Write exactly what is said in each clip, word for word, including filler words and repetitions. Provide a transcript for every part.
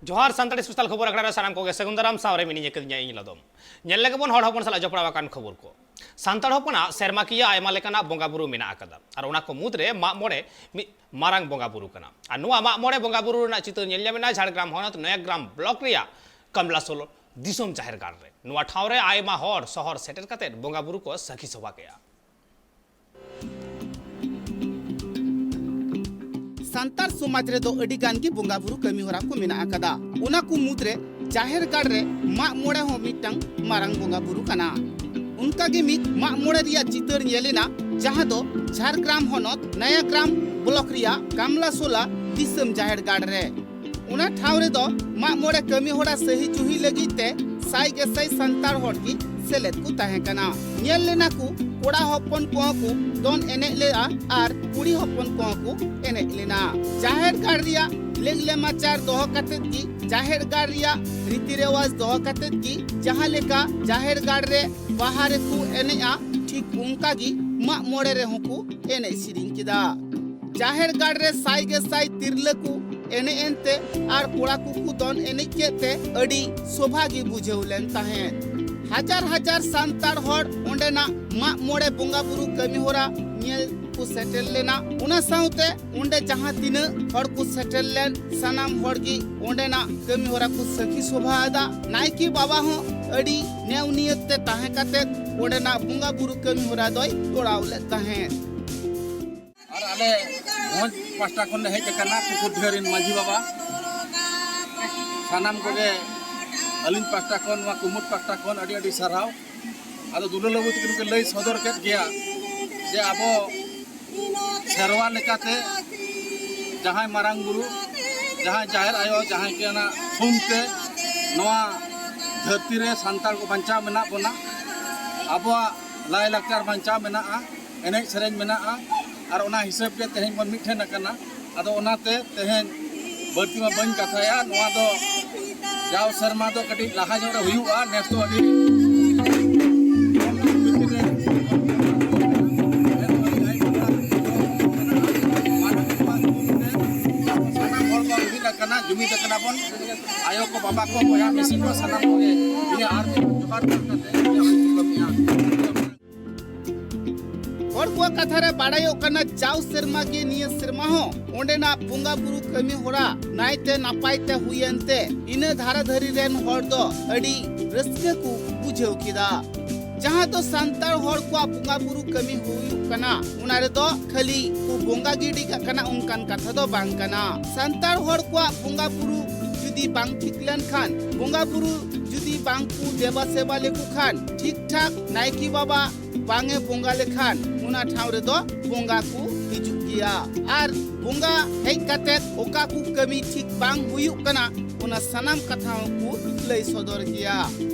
ᱡᱚᱦᱟᱨ, ᱥᱟᱱᱛᱟᱲᱤ ᱥᱯᱮᱥᱟᱞ ᱠᱷᱚᱵᱚᱨ ᱟᱠᱷᱲᱟ ᱨᱮ ᱥᱟᱱᱟᱢ ᱠᱚᱜᱮ ᱥᱟᱹᱜᱩᱱ ᱫᱟᱨᱟᱢ᱾ ᱥᱟᱶᱨᱮ ᱢᱤᱱᱟᱹᱧᱟ ᱠᱟᱹᱫᱤᱧᱟ ᱤᱧ ᱞᱚᱫᱚᱢ᱾ ᱧᱮᱞ ᱞᱮᱜᱮ ᱵᱚᱱ ᱦᱚᱲ ᱦᱚᱯᱚᱱ ᱥᱟᱞᱟᱜ ᱡᱚᱯᱲᱟᱣ ᱟᱠᱟᱱ ᱠᱷᱚᱵᱚᱨ ᱠᱚ᱾ ᱥᱟᱱᱛᱟᱲ ᱦᱚᱯᱚᱱᱟᱜ ᱥᱮᱨᱢᱟᱠᱤᱭᱟᱹ ᱟᱭᱢᱟ ᱞᱮᱠᱟᱱᱟᱜ ᱵᱚᱸᱜᱟ ᱵᱩᱨᱩ ᱢᱮᱱᱟᱜ ᱟᱠᱟᱫᱟ, ᱟᱨ ᱚᱱᱟ ᱠᱚ ᱢᱩᱫᱽᱨᱮ ᱢᱟᱜ ᱢᱚᱬᱮ ᱢᱤᱫ ᱢᱟᱨᱟᱝ ᱵᱚᱸᱜᱟ ᱵᱩᱨᱩ ᱠᱟᱱᱟ᱾ ᱟᱨ ᱱᱚᱣᱟ ᱢᱟᱜ ᱢᱚᱬᱮ ᱵᱚᱸᱜᱟ ᱵᱩᱨᱩ ᱨᱮᱱᱟᱜ ᱪᱤᱛᱟᱹᱨ ᱧᱮᱞ ᱧᱟᱢᱮᱱᱟ ᱡᱷᱟᱲᱜᱨᱟᱢ ᱦᱚᱱᱚᱛ ᱱᱚᱭᱟᱜᱨᱟᱢ ᱵᱞᱚᱠ ᱨᱮᱭᱟᱜ ᱠᱟᱢᱞᱟᱥᱳᱞ ᱫᱤᱥᱚᱢ ᱡᱟᱦᱮᱨ ᱜᱟᱲ ᱨᱮ᱾ ᱱᱚᱣᱟ ᱴᱷᱟᱶ ᱨᱮ ᱟᱭᱢᱟ ᱦᱚᱲ ᱥᱚᱦᱚᱨ ᱥᱮᱴᱮᱨ ᱠᱟᱛᱮ ᱵᱚᱸᱜᱟ ᱵᱩᱨᱩ ᱠᱚ ᱥᱟᱹᱠᱷᱤ ᱥᱚᱵᱷᱟ ᱠᱮᱜᱼᱟ᱾ ᱥᱟᱱᱛᱟᱲ ᱥᱚᱢᱟᱡᱽ ᱨᱮᱫᱚ ᱟᱹᱰᱤ ᱜᱟᱱ ᱜᱮ ᱵᱚᱸᱜᱟ ᱵᱩᱨᱩ ᱠᱟᱹᱢᱤ ᱦᱚᱨᱟ ᱠᱚ ᱢᱮᱱᱟᱜ ᱟᱠᱟᱫᱟ᱾ ᱚᱱᱟ ᱠᱚ ᱢᱩᱫᱽᱨᱮ ᱡᱟᱦᱮᱨ ᱜᱟᱲ ᱨᱮ ᱢᱟᱜ ᱢᱚᱬᱮ ᱦᱚᱸ ᱢᱤᱫᱴᱟᱝ ᱢᱟᱨᱟᱝ ᱵᱚᱸᱜᱟ ᱵᱩᱨᱩ ᱠᱟᱱᱟ᱾ ᱚᱱᱠᱟ ᱜᱮ ᱢᱤᱫ ᱢᱟᱜ ᱢᱚᱬᱮ ᱨᱮᱭᱟᱜ ᱪᱤᱛᱟᱹᱨ ᱧᱮᱞ ᱮᱱᱟ, ᱡᱟᱦᱟᱸ ᱫᱚ ᱡᱷᱟᱲᱜᱨᱟᱢ ᱦᱚᱱᱚᱛ ᱱᱟᱭᱟᱜᱨᱟᱢ ᱵᱞᱚᱠ ᱨᱮᱭᱟᱜ ᱠᱟᱢᱞᱟᱥᱳᱞᱟ ᱫᱤᱥᱚᱢ ᱡᱟᱦᱮᱨ ᱜᱟᱲ ᱨᱮ᱾ ᱚᱱᱟ ᱴᱷᱟᱶ ᱨᱮᱫᱚ ᱢᱟᱜ ᱢᱚᱬᱮ ᱠᱟᱹᱢᱤ ᱦᱚᱨᱟ ᱥᱟᱹᱦᱤ ᱡᱩᱦᱤ ᱞᱟᱹᱜᱤᱫ ᱛᱮ ᱥᱟᱭ ᱜᱮᱥᱟᱭ ᱥᱟᱱᱛᱟᱲ ᱦᱚᱲ ᱜᱮ ᱥᱮᱞᱮᱫ ᱠᱚ ᱛᱟᱦᱮᱸ ᱠᱟᱱᱟ᱾ ᱧᱮᱞ ᱞᱮᱱᱟ ᱠᱚ, ᱠᱚᱲᱟ ᱦᱚᱯᱚᱱ ᱠᱚᱦᱚᱸ ᱠᱚ ᱫᱚᱱ ᱮᱱᱮᱡ ᱞᱮᱫᱼᱟ ᱟᱨ ᱠᱩᱲᱤ ᱦᱚᱯᱚᱱ ᱠᱚᱦᱚᱸ ᱠᱚ ᱮᱱᱮᱡ ᱞᱮᱱᱟ᱾ ᱡᱟᱦᱮᱨ ᱜᱟᱲ ᱨᱮᱭᱟᱜ ᱞᱮᱜ ᱞᱮᱢᱟᱪᱟᱨ ᱫᱚᱦᱚ ᱠᱟᱛᱮᱫ ᱜᱮ, ᱡᱟᱦᱮᱨ ᱜᱟᱲ ᱨᱮᱭᱟᱜ ᱨᱤᱛᱤ ᱨᱮᱣᱟᱡᱽ ᱫᱚᱦᱚ ᱠᱟᱛᱮᱫ ᱜᱮ, ᱡᱟᱦᱟᱸ ᱞᱮᱠᱟ ᱡᱟᱦᱮᱨ ᱜᱟᱲ ᱨᱮ ᱵᱟᱦᱟ ᱨᱮᱠᱚ ᱮᱱᱮᱡᱼᱟ, ᱴᱷᱤᱠ ᱚᱱᱠᱟ ᱜᱮ ᱢᱟᱜ ᱢᱚᱬᱮ ᱨᱮᱦᱚᱸ ᱠᱚ ᱮᱱᱮᱡ ᱥᱮᱨᱮᱧ ᱠᱮᱫᱟ᱾ ᱡᱟᱦᱮᱨ ᱜᱟᱲ ᱨᱮ ᱥᱟᱭ ᱜᱮᱥᱟᱭ ᱛᱤᱨᱞᱟᱹ ᱠᱚ ᱮᱱᱮᱡ ᱮᱱᱛᱮ ᱟᱨ ᱠᱚᱲᱟ ᱠᱚᱠᱚ ᱫᱚᱱ ᱮᱱᱮᱡ ᱠᱮᱫ ᱛᱮ ᱟᱹᱰᱤ ᱥᱚᱵᱷᱟ ᱜᱮ ᱵᱩᱡᱷᱟᱹᱣ ᱞᱮᱱ ᱛᱟᱦᱮᱸᱫ᱾ ᱦᱟᱡᱟᱨ ᱦᱟᱡᱟᱨ ᱥᱟᱱᱛᱟᱲ ᱦᱚᱲ ᱚᱸᱰᱮᱱᱟᱜ ᱢᱟᱜ ᱢᱚᱬᱮ ᱵᱚᱸᱜᱟ ᱵᱩᱨᱩ ᱠᱟᱹᱢᱤ ᱦᱚᱨᱟ ᱧᱮᱞ ᱠᱚ ᱥᱮᱴᱮᱨ ᱞᱮᱱᱟ᱾ ᱚᱱᱟ ᱥᱟᱶᱛᱮ ᱚᱸᱰᱮ ᱡᱟᱦᱟᱸ ᱛᱤᱱᱟᱹᱜ ᱦᱚᱲ ᱠᱚ ᱥᱮᱴᱮᱨ ᱞᱮᱱ, ᱥᱟᱱᱟᱢ ᱦᱚᱲ ᱜᱮ ᱚᱸᱰᱮᱱᱟᱜ ᱠᱟᱹᱢᱤ ᱦᱚᱨᱟ ᱠᱚ ᱥᱟᱹᱠᱷᱤ ᱥᱚᱵᱷᱟ ᱮᱫᱟ᱾ ᱱᱟᱭᱠᱮ ᱵᱟᱵᱟ ᱦᱚᱸ ᱟᱹᱰᱤ ᱱᱮᱣ ᱱᱤᱭᱟᱹᱛ ᱛᱮ ᱛᱟᱦᱮᱸ ᱠᱟᱛᱮ ᱚᱸᱰᱮᱱᱟᱜ ᱵᱚᱸᱜᱟ ᱵᱩᱨᱩ ᱠᱟᱹᱢᱤ ᱦᱚᱨᱟ ᱫᱚᱭ ᱛᱚᱲᱟᱣ ᱞᱮᱫ ᱛᱟᱦᱮᱸᱫ᱾ ᱟᱨ ᱟᱞᱮ ᱵᱷᱚᱸᱡᱽ ᱯᱟᱥᱴᱟ ᱠᱷᱚᱱ ᱞᱮ ᱦᱮᱡ ᱟᱠᱟᱱᱟ, ᱯᱩᱠᱩᱨᱰᱤᱦᱟᱹ ᱨᱮᱱ ᱢᱟᱹᱡᱷᱤ ᱵᱟᱵᱟ᱾ ᱥᱟᱱᱟᱢ ᱠᱚᱜᱮ ᱟᱹᱞᱤᱧ ᱯᱟᱥᱴᱟ ᱠᱷᱚᱱ, ᱱᱚᱣᱟ ᱠᱩᱢᱩᱴ ᱯᱟᱥᱴᱟ ᱠᱷᱚᱱ ᱟᱹᱰᱤ ᱟᱹᱰᱤ ᱥᱟᱨᱦᱟᱣ᱾ ᱟᱫᱚ ᱫᱩᱞᱟᱹᱲ ᱵᱟᱹᱵᱩ ᱛᱟᱹᱠᱤᱱ ᱠᱚ ᱞᱟᱹᱭ ᱥᱚᱫᱚᱨ ᱠᱮᱫ ᱜᱮᱭᱟ ᱡᱮ ᱟᱵᱚ ᱥᱮᱨᱣᱟ ᱞᱮᱠᱟᱛᱮ ᱡᱟᱦᱟᱸᱭ ᱢᱟᱨᱟᱝ ᱵᱩᱨᱩ, ᱡᱟᱦᱟᱸᱭ ᱡᱟᱦᱮᱨ ᱟᱭᱳ, ᱡᱟᱦᱟᱸᱭ ᱠᱟᱱᱟ ᱛᱷᱩᱢ ᱛᱮ ᱱᱚᱣᱟ ᱫᱷᱟᱹᱨᱛᱤ ᱨᱮ ᱥᱟᱱᱛᱟᱲ ᱠᱚ ᱵᱟᱧᱪᱟᱣ ᱢᱮᱱᱟᱜ ᱵᱚᱱᱟ, ᱟᱵᱚᱣᱟᱜ ᱞᱟᱭᱼᱞᱟᱠᱪᱟᱨ ᱵᱟᱧᱪᱟᱣ ᱢᱮᱱᱟᱜᱼᱟ, ᱮᱱᱮᱡ ᱥᱮᱨᱮᱧ ᱢᱮᱱᱟᱜᱼᱟ᱾ ᱟᱨ ᱚᱱᱟ ᱦᱤᱥᱟᱹᱵ ᱜᱮ ᱛᱮᱦᱮᱧ ᱵᱚᱱ ᱢᱤᱫ ᱴᱷᱮᱱ ᱟᱠᱟᱱᱟ᱾ ᱟᱫᱚ ᱚᱱᱟᱛᱮ ᱛᱮᱦᱮᱧ ᱵᱟᱹᱲᱛᱤ ᱢᱟ ᱵᱟᱹᱧ ᱠᱟᱛᱷᱟᱭᱟ, ᱱᱚᱣᱟ ᱫᱚ ᱡᱟᱣ ᱥᱮᱨᱢᱟ ᱫᱚ ᱠᱟᱹᱴᱤᱡ ᱞᱟᱦᱟ ᱧᱚᱜ ᱨᱮ ᱦᱩᱭᱩᱜᱼᱟ, ᱱᱮᱥ ᱫᱚ ᱟᱹᱰᱤ ᱥᱟᱱᱟᱢ ᱦᱚᱲ ᱵᱚᱱ ᱢᱤᱫ ᱟᱠᱟᱱᱟ᱾ ᱢᱤᱫ ᱠᱟᱱᱟ ᱵᱚᱱ᱾ ᱟᱭᱳ ᱠᱚ, ᱵᱟᱵᱟ ᱠᱚ, ᱵᱚᱭᱦᱟ ᱢᱤᱥᱤ ᱠᱚ, ᱥᱟᱱᱟᱢ ᱠᱚᱜᱮ ᱤᱧᱟᱹᱜ ᱟᱨ ᱢᱤᱫ ᱡᱚᱦᱟᱨ ᱠᱟᱛᱮ ᱤᱧᱟᱹᱜ ᱦᱚᱧ ᱠᱩᱞᱟᱹᱢᱮᱜᱼᱟ᱾ ᱦᱚᱲ ᱠᱚᱣᱟᱜ ᱠᱟᱛᱷᱟ ᱨᱮ ᱵᱟᱲᱟᱭᱚᱜ ᱠᱟᱱᱟ, ᱡᱟᱣ ᱥᱮᱨᱢᱟ ᱜᱮ ᱱᱤᱭᱟᱹ ᱥᱮᱨᱢᱟ ᱦᱚᱸ ᱚᱸᱰᱮᱱᱟᱜ ᱵᱚᱸᱜᱟ ᱵᱩᱨᱩ ᱠᱟᱹᱢᱤ ᱦᱚᱨᱟ ᱱᱟᱭᱛᱮ ᱱᱟᱯᱟᱭ ᱛᱮ ᱦᱩᱭᱮᱱ ᱛᱮ ᱤᱱᱟᱹ ᱫᱷᱟᱨᱟ ᱫᱷᱟᱹᱨᱤ ᱨᱮᱱ ᱦᱚᱲ ᱫᱚ ᱟᱹᱰᱤ ᱨᱟᱹᱥᱠᱟᱹ ᱠᱚ ᱵᱩᱡᱷᱟᱹᱣ ᱠᱮᱫᱟ᱾ ᱡᱟᱦᱟᱸ ᱫᱚ ᱥᱟᱱᱛᱟᱲ ᱦᱚᱲ ᱠᱚᱣᱟᱜ ᱵᱚᱸᱜᱟ ᱵᱩᱨᱩ ᱠᱟᱹᱢᱤ ᱦᱩᱭᱩᱜ ᱠᱟᱱᱟ, ᱚᱱᱟ ᱨᱮᱫᱚ ᱠᱷᱟᱹᱞᱤ ᱠᱚ ᱵᱚᱸᱜᱟ ᱜᱤᱰᱤ ᱠᱟᱜ ᱠᱟᱱᱟ, ᱚᱱᱠᱟᱱ ᱠᱟᱛᱷᱟ ᱫᱚ ᱵᱟᱝ ᱠᱟᱱᱟ᱾ ᱥᱟᱱᱛᱟᱲ ᱦᱚᱲ ᱠᱚᱣᱟᱜ ᱵᱚᱸᱜᱟ ᱵᱩᱨᱩ ᱡᱩᱫᱤ ᱵᱟᱝ ᱴᱷᱤᱠ ᱞᱮᱱᱠᱷᱟᱱ, ᱵᱚᱸᱜᱟ ᱵᱩᱨᱩ ᱡᱩᱫᱤ ᱵᱟᱝ ᱠᱚ ᱫᱮᱵᱟ ᱥᱮᱵᱟ ᱞᱮᱠᱚ ᱠᱷᱟᱱ, ᱴᱷᱤᱠ ᱴᱷᱟᱠ ᱱᱟᱭᱠᱮ ᱵᱟᱵᱟ ᱵᱟᱝ ᱮ ᱵᱚᱸᱜᱟ ᱞᱮᱠᱷᱟᱱ, ᱚᱱᱟ ᱴᱷᱟᱶ ᱨᱮᱫᱚ ᱵᱚᱸᱜᱟ ᱠᱚ ᱦᱤᱡᱩᱜ ᱜᱮᱭᱟ᱾ ᱟᱨ ᱵᱚᱸᱜᱟ ᱦᱮᱡ ᱠᱟᱛᱮ ᱚᱠᱟ ᱠᱚ ᱠᱟᱹᱢᱤ ᱴᱷᱤᱠ ᱵᱟᱝ ᱦᱩᱭᱩᱜ ᱠᱟᱱᱟ, ᱚᱱᱟ ᱥᱟᱱᱟᱢ ᱠᱟᱛᱷᱟ ᱦᱚᱸᱠᱚ ᱞᱟᱹᱭ ᱥᱚᱫᱚᱨ ᱜᱮᱭᱟ᱾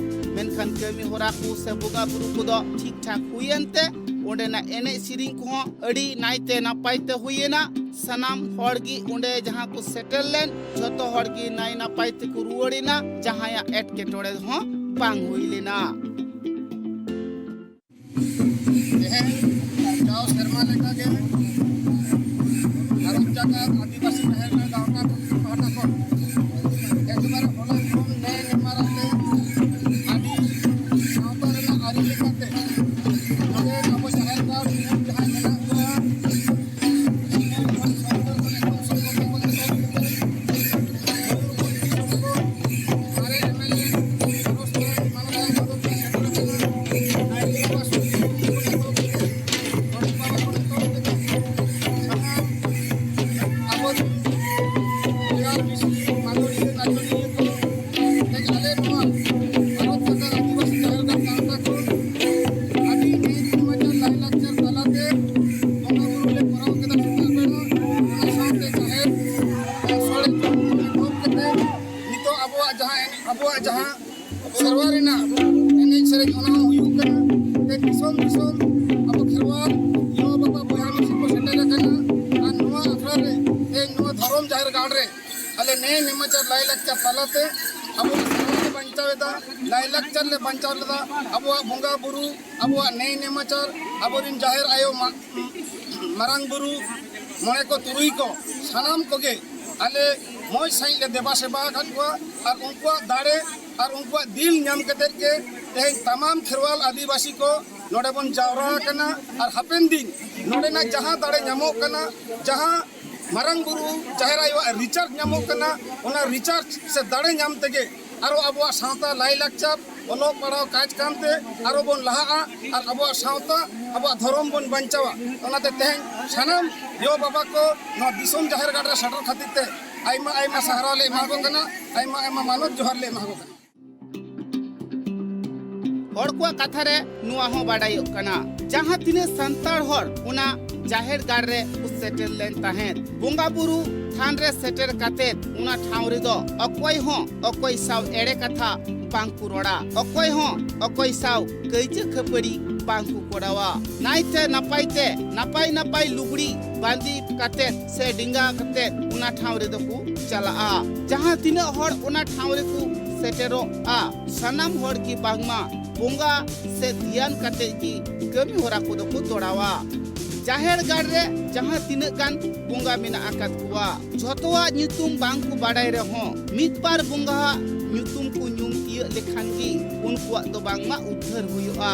ᱢᱮᱱᱠᱷᱟᱱ ᱠᱟᱹᱢᱤ ᱦᱚᱨᱟ ᱠᱚ ᱥᱮ ᱵᱚᱸᱜᱟ ᱵᱩᱨᱩ ᱠᱚᱫᱚ ᱴᱷᱤᱠ ᱴᱷᱟᱠ ᱦᱩᱭᱮᱱ ᱛᱮ, ᱚᱸᱰᱮᱱᱟᱜ ᱮᱱᱮᱡ ᱥᱮᱨᱮᱧ ᱠᱚᱦᱚᱸ ᱟᱹᱰᱤ ᱱᱟᱭᱛᱮ ᱱᱟᱯᱟᱭ ᱛᱮ ᱦᱩᱭᱮᱱᱟ᱾ ᱥᱟᱱᱟᱢ ᱦᱚᱲ ᱜᱮ ᱚᱸᱰᱮ ᱡᱟᱦᱟᱸ ᱠᱚ ᱥᱮᱴᱮᱨ ᱞᱮᱱ, ᱡᱷᱚᱛᱚ ᱦᱚᱲ ᱜᱮ ᱱᱟᱭ ᱱᱟᱯᱟᱭ ᱛᱮᱠᱚ ᱨᱩᱣᱟᱹᱲ ᱮᱱᱟ᱾ ᱡᱟᱦᱟᱸᱭᱟᱜ ᱮᱴᱠᱮᱴᱚᱬᱮ ᱦᱚᱸ ᱵᱟᱝ ᱦᱩᱭ ᱞᱮᱱᱟ᱾ ᱛᱮᱦᱮᱧ ᱟᱨ ᱡᱟᱣ ᱥᱮᱨᱢᱟ ᱞᱮᱠᱟᱜᱮ ᱜᱷᱟᱨᱚᱸᱡᱽ ᱡᱟᱠᱟᱛ ᱟᱹᱫᱤᱵᱟᱹᱥᱤ ᱡᱟᱦᱮᱨ ᱜᱟᱲ ᱜᱟᱶᱛᱟ ᱠᱚᱢᱤᱴᱤ ᱯᱟᱦᱴᱟ ᱠᱷᱚᱱ ᱮᱠᱵᱟᱨᱮ ᱦᱚᱞᱚᱝ ᱦᱚᱞᱚᱝ ᱱᱮᱭ ᱱᱮᱢᱟᱨᱟᱛᱮ ᱟᱹᱰᱤ ᱥᱟᱶᱛᱟ ᱨᱮᱱᱟᱜ ᱟᱹᱨᱤ ᱞᱮᱠᱟᱛᱮ ᱱᱚᱰᱮ ᱟᱵᱚ ᱡᱟᱦᱮᱨ ᱜᱟᱲ ᱨᱮ ᱡᱟᱦᱟᱸᱭ ᱢᱮᱱᱟᱜ ᱠᱚᱣᱟ, ᱟᱵᱚ ᱵᱚᱭᱦᱟ ᱢᱤᱥᱤ ᱢᱟᱹᱫᱟᱹᱲᱤᱭᱟᱹ ᱱᱟᱪᱚᱱᱤᱭᱟᱹ ᱠᱚ ᱛᱮᱦᱮᱧ ᱟᱞᱮ ᱱᱚᱣᱟ ᱵᱷᱟᱨᱚᱛ ᱥᱚᱨᱠᱟᱨ ᱟᱹᱫᱤᱵᱟᱹᱥᱤ ᱡᱟᱦᱮᱨ ᱜᱟᱲ ᱜᱟᱶᱛᱟ ᱠᱷᱚᱱ ᱟᱹᱰᱤ ᱨᱤᱛ ᱨᱮᱣᱟᱡᱽ ᱟᱨ ᱞᱟᱭᱼᱞᱟᱠᱪᱟᱨ ᱛᱟᱞᱟᱛᱮ ᱵᱚᱸᱜᱟ ᱵᱩᱨᱩ ᱞᱮ ᱠᱚᱨᱟᱣ ᱠᱮᱫᱟ ᱥᱮᱛᱟᱜ ᱵᱮᱲᱟ᱾ ᱚᱱᱟ ᱥᱟᱶᱛᱮ ᱡᱟᱦᱮᱨ ᱥᱚᱲᱮ ᱡᱚᱢ ᱠᱷᱚᱱ ᱮᱛᱚᱦᱚᱵ ᱠᱟᱛᱮ ᱱᱤᱛᱚᱜ ᱟᱵᱚᱣᱟᱜ ᱡᱟᱦᱟᱸ ᱮᱱᱮᱡ, ᱟᱵᱚᱣᱟᱜ ᱡᱟᱦᱟᱸ ᱥᱮᱨᱣᱟ ᱨᱮᱱᱟᱜ ᱮᱱᱮᱡ ᱥᱮᱨᱮᱧ, ᱚᱱᱟ ᱦᱚᱸ ᱦᱩᱭᱩᱜ ᱠᱟᱱᱟ᱾ ᱛᱮ ᱫᱤᱥᱚᱢ ᱫᱤᱥᱚᱢ ᱟᱵᱚ ᱠᱷᱮᱨᱣᱟᱲ ᱭᱚ ᱵᱟᱵᱟ ᱵᱚᱭᱦᱟ ᱢᱤᱥᱤ ᱠᱚ ᱥᱮᱴᱮᱨ ᱟᱠᱟᱱᱟ᱾ ᱟᱨ ᱱᱚᱣᱟ ᱟᱠᱷᱲᱟ ᱨᱮ ᱛᱮᱦᱮᱧ ᱱᱚᱣᱟ ᱫᱷᱚᱨᱚᱢ ᱡᱟᱦᱮᱨ ᱜᱟᱲ ᱨᱮ ᱟᱞᱮ ᱱᱮᱭ ᱱᱮᱢᱟᱪᱟᱨ ᱞᱟᱭᱼᱞᱟᱠᱪᱟᱨ ᱛᱟᱞᱟᱛᱮ ᱟᱵᱚ ᱥᱮᱨᱣᱟ ᱞᱮ ᱵᱟᱧᱪᱟᱣ ᱮᱫᱟ, ᱞᱟᱭᱼᱞᱟᱠᱪᱟᱨ ᱞᱮ ᱵᱟᱧᱪᱟᱣ ᱞᱮᱫᱟ, ᱟᱵᱚᱣᱟᱜ ᱵᱚᱸᱜᱟ ᱵᱩᱨᱩ, ᱟᱵᱚᱣᱟᱜ ᱱᱮᱭ ᱱᱮᱢᱟᱪᱟᱨ, ᱟᱵᱚᱨᱮᱱ ᱡᱟᱦᱮᱨ ᱟᱭᱳ, ᱢᱟ-, ᱢᱟᱨᱟᱝ ᱵᱩᱨᱩ, ᱢᱚᱬᱮ ᱠᱚ ᱛᱩᱨᱩᱭ ᱠᱚ ᱥᱟᱱᱟᱢ ᱠᱚᱜᱮ ᱟᱞᱮ ᱢᱚᱡᱽ ᱥᱟᱺᱦᱤᱡ ᱞᱮ ᱫᱮᱵᱟ ᱥᱮᱵᱟ ᱟᱠᱟᱫ ᱠᱚᱣᱟ ᱟᱨ ᱩᱱᱠᱩᱣᱟᱜ ᱫᱟᱲᱮ ᱟᱨ ᱩᱱᱠᱩᱣᱟᱜ ᱫᱤᱞ ᱧᱟᱢ ᱠᱟᱛᱮᱫ ᱜᱮ ᱛᱮᱦᱮᱧ ᱛᱟᱢᱟᱢ ᱠᱷᱮᱨᱣᱟᱞ ᱟᱹᱫᱤᱵᱟᱹᱥᱤ ᱠᱚ ᱱᱚᱰᱮ ᱵᱚᱱ ᱡᱟᱣᱨᱟ ᱟᱠᱟᱱᱟ᱾ ᱟᱨ ᱦᱟᱯᱮᱱ ᱫᱤᱱ ᱱᱚᱰᱮᱱᱟᱜ ᱡᱟᱦᱟᱸ ᱫᱟᱲᱮ ᱧᱟᱢᱚᱜ ᱠᱟᱱᱟ, ᱡᱟᱦᱟᱸ ᱢᱟᱨᱟᱝ ᱵᱩᱨᱩ ᱡᱟᱦᱮᱨ ᱟᱭᱳᱣᱟᱜ ᱨᱤᱪᱟᱨᱡᱽ ᱧᱟᱢᱚᱜ ᱠᱟᱱᱟ, ᱚᱱᱟ ᱨᱤᱪᱟᱨᱡᱽ ᱥᱮ ᱫᱟᱲᱮ ᱧᱟᱢ ᱛᱮᱜᱮ ᱟᱨᱚ ᱟᱵᱚᱣᱟᱜ ᱥᱟᱶᱛᱟ ᱞᱟᱭᱼᱞᱟᱠᱪᱟᱨ, ᱚᱞᱚᱜ ᱯᱟᱲᱦᱟᱣ ᱠᱟᱡᱽ ᱠᱟᱢᱛᱮ ᱟᱨᱚ ᱵᱚᱱ ᱞᱟᱦᱟᱜᱼᱟ ᱟᱨ ᱟᱵᱚᱣᱟᱜ ᱥᱟᱶᱛᱟ, ᱟᱵᱚᱣᱟᱜ ᱫᱷᱚᱨᱚᱢ ᱵᱚᱱ ᱵᱟᱧᱪᱟᱣᱟ᱾ ᱚᱱᱟᱛᱮ ᱛᱮᱦᱮᱧ ᱥᱟᱱᱟᱢ ᱭᱳ ᱵᱟᱵᱟ ᱠᱚ ᱱᱚᱣᱟ ᱫᱤᱥᱚᱢ ᱡᱟᱦᱮᱨ ᱜᱟᱲ ᱨᱮ ᱥᱮᱴᱮᱨ ᱠᱷᱟᱹᱛᱤᱨ ᱛᱮ ᱟᱭᱢᱟ ᱟᱭᱢᱟ ᱥᱟᱨᱦᱟᱣ ᱞᱮ ᱮᱢᱟ ᱠᱚ ᱠᱟᱱᱟ, ᱟᱭᱢᱟ ᱟᱭᱢᱟ ᱢᱟᱱᱚᱛ ᱡᱚᱦᱟᱨ ᱞᱮ ᱮᱢᱟ ᱠᱚ ᱠᱟᱱᱟ᱾ ᱦᱚᱲ ᱠᱚᱣᱟᱜ ᱠᱟᱛᱷᱟ ᱨᱮ ᱱᱚᱣᱟ ᱦᱚᱸ ᱵᱟᱰᱟᱭᱚᱜ ᱠᱟᱱᱟ, ᱡᱟᱦᱟᱸ ᱛᱤᱱᱟᱹᱜ ᱥᱟᱱᱛᱟᱲ ᱦᱚᱲ ᱚᱱᱟ ᱡᱟᱦᱮᱨ ᱜᱟᱲ ᱨᱮ ᱠᱚ ᱥᱮᱴᱮᱨ ᱞᱮᱱ ᱛᱟᱦᱮᱸᱫ, ᱵᱚᱸᱜᱟ ᱵᱩᱨᱩ ᱛᱷᱟᱱ ᱨᱮ ᱥᱮᱴᱮᱨ ᱠᱟᱛᱮᱫ ᱚᱱᱟ ᱴᱷᱟᱶ ᱨᱮᱫᱚ ᱚᱠᱚᱭ ᱦᱚᱸ ᱚᱠᱚᱭ ᱥᱟᱶ ᱮᱲᱮ ᱠᱟᱛᱷᱟ ᱵᱟᱝ ᱠᱚ ᱨᱚᱲᱟ, ᱚᱠᱚᱭ ᱦᱚᱸ ᱚᱠᱚᱭ ᱥᱟᱶ ᱠᱟᱹᱭᱡᱟᱹ ᱠᱷᱟᱹᱯᱟᱹᱨᱤ ᱵᱟᱝ ᱠᱚ ᱠᱚᱨᱟᱣᱟ᱾ ᱱᱟᱭᱛᱮ ᱱᱟᱯᱟᱭ ᱛᱮ ᱱᱟᱯᱟᱭ ᱱᱟᱯᱟᱭ ᱞᱩᱜᱽᱲᱤ ᱵᱟᱸᱫᱮ ᱠᱟᱛᱮᱫ ᱥᱮ ᱰᱮᱸᱜᱟ ᱠᱟᱛᱮᱫ ᱚᱱᱟ ᱴᱷᱟᱶ ᱨᱮᱫᱚ ᱠᱚ ᱪᱟᱞᱟᱜᱼᱟ᱾ ᱡᱟᱦᱟᱸ ᱛᱤᱱᱟᱹᱜ ᱦᱚᱲ ᱚᱱᱟ ᱴᱷᱟᱶ ᱨᱮᱠᱚ ᱥᱮᱴᱮᱨᱚᱜᱼᱟ, ᱥᱟᱱᱟᱢ ᱦᱚᱲ ᱜᱮ ᱵᱟᱝᱢᱟ ᱵᱚᱸᱜᱟ ᱥᱮ ᱫᱷᱮᱭᱟᱱ ᱠᱟᱛᱮᱫ ᱜᱮ ᱠᱟᱹᱢᱤ ᱦᱚᱨᱟ ᱠᱚᱫᱚ ᱠᱚ ᱛᱚᱲᱟᱣᱟ᱾ ᱡᱟᱦᱮᱨ ᱜᱟᱲ ᱨᱮ ᱡᱟᱦᱟᱸ ᱛᱤᱱᱟᱹᱜ ᱜᱟᱱ ᱵᱚᱸᱜᱟ ᱢᱮᱱᱟᱜ ᱟᱠᱟᱫ ᱠᱚᱣᱟ, ᱡᱷᱚᱛᱚᱣᱟᱜ ᱧᱩᱛᱩᱢ ᱵᱟᱝ ᱠᱚ ᱵᱟᱰᱟᱭ ᱨᱮᱦᱚᱸ, ᱢᱤᱫ ᱵᱟᱨ ᱵᱚᱸᱜᱟᱣᱟᱜ ᱧᱩᱛᱩᱢ ᱠᱚ ᱧᱩᱢ ᱛᱤᱭᱟᱹᱜ ᱞᱮᱠᱷᱟᱱ ᱜᱮ ᱩᱱᱠᱩᱣᱟᱜ ᱫᱚ ᱵᱟᱝᱢᱟ ᱩᱫᱽᱫᱷᱟᱹᱨ ᱦᱩᱭᱩᱜᱼᱟ᱾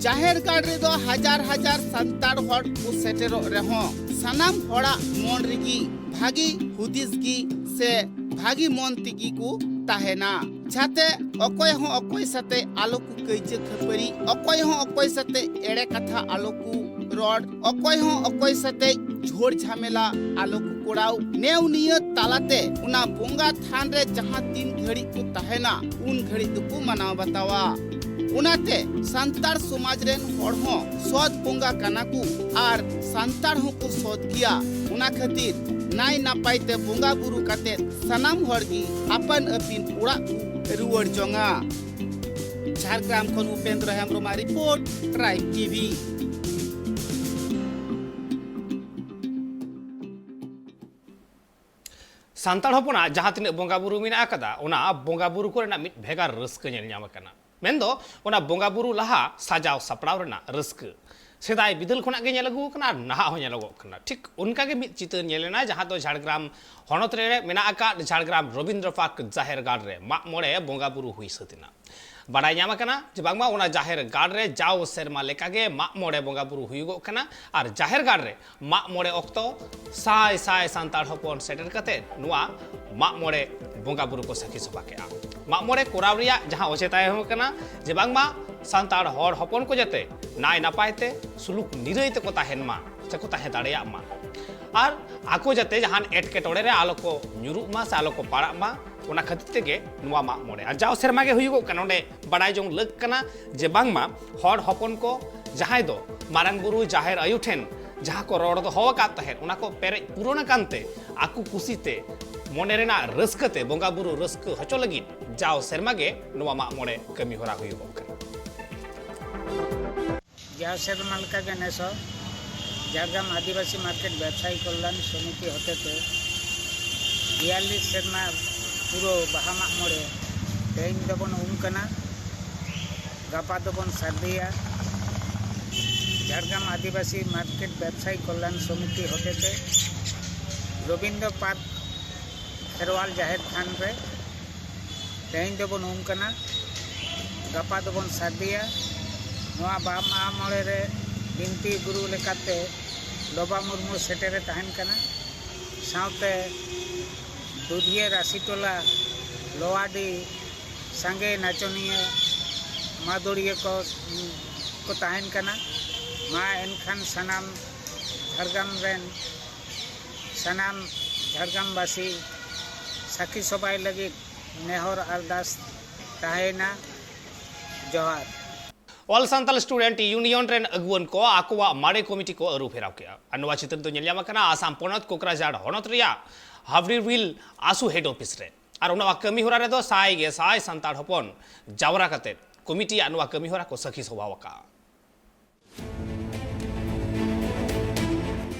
ᱡᱟᱦᱮᱨ ᱜᱟᱲ ᱨᱮᱫᱚ ᱦᱟᱡᱟᱨ ᱦᱟᱡᱟᱨ ᱥᱟᱱᱛᱟᱲ ᱦᱚᱲ ᱠᱚ ᱥᱮᱴᱮᱨᱚᱜ ᱨᱮᱦᱚᱸ, ᱥᱟᱱᱟᱢ ᱦᱚᱲᱟᱜ ᱢᱚᱱ ᱨᱮᱜᱮ ᱵᱷᱟᱹᱜᱤ ᱦᱩᱫᱤᱥ ᱜᱮ ᱥᱮ ᱵᱷᱟᱹᱜᱤ ᱢᱚᱱ ᱛᱮᱜᱮ ᱠᱚ ᱛᱟᱦᱮᱱᱟ᱾ ᱡᱟᱛᱮ ᱚᱠᱚᱭ ᱦᱚᱸ ᱚᱠᱚᱭ ᱥᱟᱛᱮ ᱟᱞᱚ ᱠᱚ ᱠᱟᱹᱭᱡᱟᱹ ᱠᱷᱟᱹᱯᱟᱹᱨᱤ, ᱚᱠᱚᱭ ᱦᱚᱸ ᱚᱠᱚᱭ ᱥᱟᱛᱮ ᱮᱲᱮ ᱠᱟᱛᱷᱟ ᱟᱞᱚ ᱠᱚ ᱨᱚᱲ, ᱚᱠᱚᱭ ᱦᱚᱸ ᱚᱠᱚᱭ ᱥᱟᱛᱮ ᱡᱷᱳᱲ ᱡᱷᱟᱢᱮᱞᱟ ᱟᱞᱚ ᱠᱚ ᱠᱚᱨᱟᱣ᱾ ᱱᱮᱣ ᱱᱤᱭᱟᱹ ᱛᱟᱞᱟᱛᱮ ᱚᱱᱟ ᱵᱚᱸᱜᱟ ᱛᱷᱟᱱ ᱨᱮ ᱡᱟᱦᱟᱸ ᱛᱤᱱ ᱜᱷᱟᱹᱲᱤᱡ ᱠᱚ ᱛᱟᱦᱮᱱᱟ, ᱩᱱ ᱜᱷᱟᱹᱲᱤᱡ ᱫᱚᱠᱚ ᱢᱟᱱᱟᱣ ᱵᱟᱛᱟᱣᱟ᱾ ᱚᱱᱟᱛᱮ ᱥᱟᱱᱛᱟᱲ ᱥᱚᱢᱟᱡᱽ ᱨᱮᱱ ᱦᱚᱲ ᱦᱚᱸ ᱥᱚᱛ ᱵᱚᱸᱜᱟ ᱠᱟᱱᱟ ᱠᱚ ᱟᱨ ᱥᱟᱱᱛᱟᱲ ᱦᱚᱸᱠᱚ ᱥᱚᱛ ᱜᱮᱭᱟ᱾ ᱚᱱᱟ ᱠᱷᱟᱹᱛᱤᱨ ᱱᱟᱭ ᱱᱟᱯᱟᱭ ᱛᱮ ᱵᱚᱸᱜᱟ ᱵᱩᱨᱩ ᱠᱟᱛᱮ ᱥᱟᱱᱟᱢ ᱦᱚᱲ ᱜᱮ ᱟᱯᱟᱱ ᱟᱹᱯᱤᱱ ᱚᱲᱟᱜ ᱠᱚ ᱨᱩᱣᱟᱹᱲ ᱡᱚᱝᱟ᱾ ᱡᱷᱟᱲᱜᱨᱟᱢ ᱠᱷᱚᱱ ᱩᱯᱮᱱᱫᱨᱚ ᱦᱮᱢᱵᱨᱚᱢᱟᱜ ᱨᱤᱯᱳᱨᱴ, ᱴᱨᱟᱭᱤᱵᱽ ᱴᱤᱵᱷᱤ᱾ ᱥᱟᱱᱛᱟᱲ ᱦᱚᱯᱚᱱᱟᱜ ᱡᱟᱦᱟᱸ ᱛᱤᱱᱟᱹᱜ ᱵᱚᱸᱜᱟ ᱵᱩᱨᱩ ᱢᱮᱱᱟᱜ ᱟᱠᱟᱫᱟ, ᱚᱱᱟ ᱵᱚᱸᱜᱟ ᱵᱩᱨᱩ ᱠᱚᱨᱮᱱᱟᱜ ᱢᱤᱫ ᱵᱷᱮᱜᱟᱨ ᱨᱟᱹᱥᱠᱟᱹ ᱧᱮᱞ ᱧᱟᱢ ᱟᱠᱟᱱᱟ᱾ ᱢᱮᱱᱫᱚ ᱚᱱᱟ ᱵᱚᱸᱜᱟ ᱵᱩᱨᱩ ᱞᱟᱦᱟ ᱥᱟᱡᱟᱣ ᱥᱟᱯᱲᱟᱣ ᱨᱮᱱᱟᱜ ᱨᱟᱹᱥᱠᱟᱹ᱾ ᱥᱮᱫᱟᱭ ᱵᱤᱫᱟᱹᱞ ᱠᱷᱚᱱᱟᱜ ᱜᱮ ᱧᱮᱞ ᱟᱹᱜᱩ ᱟᱠᱟᱱᱟ ᱟᱨ ᱱᱟᱦᱟᱜ ᱦᱚᱸ ᱧᱮᱞᱚᱜᱚᱜ ᱠᱟᱱᱟ᱾ ᱴᱷᱤᱠ ᱚᱱᱠᱟ ᱜᱮ ᱢᱤᱫ ᱪᱤᱛᱟᱹᱨ ᱧᱮᱞ ᱮᱱᱟ, ᱡᱟᱦᱟᱸ ᱫᱚ ᱡᱷᱟᱲᱜᱨᱟᱢ ᱦᱚᱱᱚᱛ ᱨᱮ ᱢᱮᱱᱟᱜ ᱟᱠᱟᱫ ᱡᱷᱟᱲᱜᱨᱟᱢ ᱨᱚᱵᱤᱱᱫᱨᱚ ᱯᱟᱨᱠ ᱡᱟᱦᱮᱨ ᱜᱟᱲ ᱨᱮ ᱢᱟᱜ ᱢᱚᱬᱮ ᱵᱚᱸᱜᱟ ᱵᱩᱨᱩ ᱦᱩᱭ ᱥᱟᱹᱛ ᱮᱱᱟ᱾ ᱵᱟᱰᱟᱭ ᱧᱟᱢ ᱟᱠᱟᱱᱟ ᱡᱮ ᱵᱟᱝᱢᱟ ᱚᱱᱟ ᱡᱟᱦᱮᱨ ᱜᱟᱲ ᱨᱮ ᱡᱟᱣ ᱥᱮᱨᱢᱟ ᱞᱮᱠᱟᱜᱮ ᱢᱟᱜ ᱢᱚᱬᱮ ᱵᱚᱸᱜᱟ ᱵᱩᱨᱩ ᱦᱩᱭᱩᱜᱚᱜ ᱠᱟᱱᱟ ᱟᱨ ᱡᱟᱦᱮᱨ ᱜᱟᱲ ᱨᱮ ᱢᱟᱜ ᱢᱚᱬᱮ ᱚᱠᱛᱚ ᱥᱟᱭ ᱥᱟᱭ ᱥᱟᱱᱛᱟᱲ ᱦᱚᱯᱚᱱ ᱥᱮᱴᱮᱨ ᱠᱟᱛᱮ ᱱᱚᱣᱟ ᱢᱟᱜ ᱢᱚᱬᱮ ᱵᱚᱸᱜᱟ ᱵᱩᱨᱩ ᱠᱚ ᱥᱟᱹᱠᱷᱤ ᱥᱚᱵᱷᱟ ᱠᱮᱜᱼᱟ᱾ ᱢᱟᱜ ᱢᱚᱬᱮ ᱠᱚᱨᱟᱣ ᱨᱮᱭᱟᱜ ᱡᱟᱦᱟᱸ ᱚᱡᱮ ᱛᱟᱦᱮᱸ ᱠᱟᱱᱟ ᱡᱮ ᱵᱟᱝᱢᱟ ᱥᱟᱱᱛᱟᱲ ᱦᱚᱲ ᱦᱚᱯᱚᱱ ᱠᱚ ᱡᱟᱛᱮ ᱱᱟᱭ ᱱᱟᱯᱟᱭ ᱛᱮ ᱥᱩᱞᱩᱠ ᱱᱤᱨᱟᱹᱭ ᱛᱮᱠᱚ ᱛᱟᱦᱮᱱ ᱢᱟ ᱥᱮᱠᱚ ᱛᱟᱦᱮᱸ ᱫᱟᱲᱮᱭᱟᱜ ᱢᱟ ᱟᱨ ᱟᱠᱚ ᱡᱟᱛᱮ ᱡᱟᱦᱟᱱ ᱮᱴᱠᱮᱴᱚᱬᱮ ᱨᱮ ᱟᱞᱚ ᱠᱚ ᱧᱩᱨᱩᱜ ᱢᱟ ᱥᱮ ᱟᱞᱚ ᱠᱚ ᱯᱟᱲᱟᱜ ᱢᱟ, ᱚᱱᱟ ᱠᱷᱟᱹᱛᱤᱨ ᱛᱮᱜᱮ ᱱᱚᱣᱟ ᱢᱟᱜ ᱢᱚᱬᱮ᱾ ᱟᱨ ᱡᱟᱣ ᱥᱮᱨᱢᱟ ᱜᱮ ᱦᱩᱭᱩᱜᱚᱜ ᱠᱟᱱᱟ᱾ ᱚᱸᱰᱮ ᱵᱟᱰᱟᱭ ᱡᱚᱝ ᱞᱟᱹᱠ ᱠᱟᱱᱟ ᱡᱮ ᱵᱟᱝᱢᱟ ᱦᱚᱲ ᱦᱚᱯᱚᱱ ᱠᱚ ᱡᱟᱦᱟᱸᱭ ᱫᱚ ᱢᱟᱨᱟᱝ ᱵᱩᱨᱩ ᱡᱟᱦᱮᱨ ᱟᱭᱳ ᱴᱷᱮᱱ ᱡᱟᱦᱟᱸ ᱠᱚ ᱨᱚᱲ ᱫᱚᱦᱚ ᱟᱠᱟᱫ ᱛᱟᱦᱮᱸᱫ, ᱚᱱᱟ ᱠᱚ ᱯᱮᱨᱮᱡ ᱯᱩᱨᱚᱱ ᱟᱠᱟᱱ ᱛᱮ ᱟᱠᱚ ᱠᱩᱥᱤ ᱛᱮ ᱢᱚᱱᱮ ᱨᱮᱱᱟᱜ ᱨᱟᱹᱥᱠᱟᱹ ᱛᱮ ᱵᱚᱸᱜᱟ ᱵᱩᱨᱩ ᱨᱟᱹᱥᱠᱟᱹ ᱦᱚᱪᱚ ᱞᱟᱹᱜᱤᱫ ᱡᱟᱣ ᱥᱮᱨᱢᱟ ᱜᱮ ᱱᱚᱣᱟ ᱢᱟᱜ ᱢᱚᱬᱮ ᱠᱟᱹᱢᱤ ᱦᱚᱨᱟ ᱦᱩᱭᱩᱜᱚᱜ ᱠᱟᱱᱟ᱾ ᱡᱟᱣ ᱥᱮᱨᱢᱟ ᱞᱮᱠᱟᱜᱮ ᱱᱮᱥ ᱦᱚᱸ ᱡᱷᱟᱲᱜᱨᱟᱢ ᱟᱹᱫᱤᱵᱟᱹᱥᱤ ᱢᱟᱨᱠᱮᱴ ᱵᱮᱵᱽᱥᱟᱭᱤ ᱠᱚᱞᱭᱟᱱ ᱥᱚᱢᱤᱛᱤ ᱦᱚᱛᱮᱛᱮ ᱵᱤᱭᱟᱞᱞᱤᱥ ᱥᱮᱨᱢᱟ ᱯᱩᱨᱟᱹᱣ ᱵᱟᱦᱟ ᱢᱟᱜ ᱢᱚᱬᱮ ᱛᱮᱦᱮᱧ ᱫᱚᱵᱚᱱ ᱩᱢ ᱠᱟᱱᱟ, ᱜᱟᱯᱟ ᱫᱚᱵᱚᱱ ᱥᱟᱹᱨᱫᱤᱭᱟ᱾ ᱡᱷᱟᱲᱜᱨᱟᱢ ᱟᱹᱫᱤᱵᱟᱹᱥᱤ ᱢᱟᱨᱠᱮᱴ ᱵᱮᱵᱽᱥᱟᱭᱤ ᱠᱚᱞᱭᱟᱱ ᱥᱚᱢᱤᱛᱤ ᱦᱚᱛᱮᱛᱮ ᱨᱚᱵᱤᱱᱫᱨᱚ ᱯᱟᱨᱠ ᱠᱷᱮᱨᱣᱟᱞ ᱡᱟᱦᱮᱨ ᱛᱷᱟᱱ ᱨᱮ ᱛᱮᱦᱮᱧ ᱫᱚᱵᱚᱱ ᱩᱢ ᱠᱟᱱᱟ, ᱜᱟᱯᱟ ᱫᱚᱵᱚᱱ ᱥᱟᱹᱨᱫᱤᱭᱟ᱾ ᱱᱚᱣᱟ ᱵᱟᱦᱟ ᱢᱟᱜ ᱢᱚᱬᱮ ᱨᱮ ᱵᱤᱱᱛᱤ ᱜᱩᱨᱩ ᱞᱮᱠᱟᱛᱮ ᱞᱚᱵᱟ ᱢᱩᱨᱢᱩ ᱥᱮᱴᱮᱨᱮ ᱛᱟᱦᱮᱱ ᱠᱟᱱᱟ, ᱥᱟᱶᱛᱮ ᱫᱩᱫᱷᱤᱭᱟᱹ ᱨᱟᱥᱤᱴᱚᱞᱟ, ᱞᱚᱣᱟᱰᱤ ᱥᱟᱸᱜᱮ ᱱᱟᱪᱚᱱᱤᱭᱟᱹ ᱢᱟᱫᱚᱲᱤᱭᱟᱹ ᱠᱚ ᱠᱚ ᱛᱟᱦᱮᱱ ᱠᱟᱱᱟ᱾ ᱢᱟ ᱮᱱᱠᱷᱟᱱ ᱥᱟᱱᱟᱢ ᱡᱷᱟᱲᱜᱨᱟᱢ ᱨᱮᱱ ᱥᱟᱱᱟᱢ ᱡᱷᱟᱲᱜᱨᱟᱢᱵᱟᱹᱥᱤ ᱥᱟᱹᱠᱷᱤ ᱥᱚᱵᱷᱟᱭ ᱞᱟᱹᱜᱤᱫ ᱱᱮᱦᱚᱨ ᱟᱨᱫᱟᱥ ᱛᱟᱦᱮᱸᱭᱮᱱᱟ᱾ ᱡᱚᱦᱟᱨ᱾ All Santal Student Union ᱨᱮᱱ ᱟᱹᱜᱩᱣᱟᱹᱱ ᱠᱚ ᱟᱠᱚᱣᱟᱜ ᱢᱟᱨᱮ ᱠᱚᱢᱤᱴᱤ ᱠᱚ ᱟᱹᱨᱩ ᱯᱷᱮᱨᱟᱣ ᱠᱮᱫᱼᱟ᱾ ᱟᱨ ᱱᱚᱣᱟ ᱪᱤᱛᱟᱹᱨ ᱫᱚ ᱧᱮᱞ ᱧᱟᱢ ᱟᱠᱟᱱᱟ ᱟᱥᱟᱢ ᱯᱚᱱᱚᱛ ᱠᱳᱠᱨᱟᱡᱷᱟᱲ ᱦᱚᱱᱚᱛ ᱨᱮᱭᱟᱜ ᱦᱟᱵᱽᱨᱤᱨᱣᱤᱞ ᱟᱥᱩ ᱦᱮᱰ ᱚᱯᱷᱤᱥ ᱨᱮ᱾ ᱟᱨ ᱚᱱᱟ ᱠᱟᱹᱢᱤ ᱦᱚᱨᱟ ᱨᱮᱫᱚ ᱥᱟᱭ ᱜᱮ ᱥᱟᱭ ᱥᱟᱱᱛᱟᱲ ᱦᱚᱯᱚᱱ ᱡᱟᱣᱨᱟ ᱠᱟᱛᱮ ᱠᱚᱢᱤᱴᱤᱭᱟᱜ ᱱᱚᱣᱟ ᱠᱟᱹᱢᱤ ᱦᱚᱨᱟ ᱠᱚ ᱥᱟᱹᱠᱷᱤ ᱥᱚᱵᱷᱟ ᱟᱠᱟᱫᱼᱟ᱾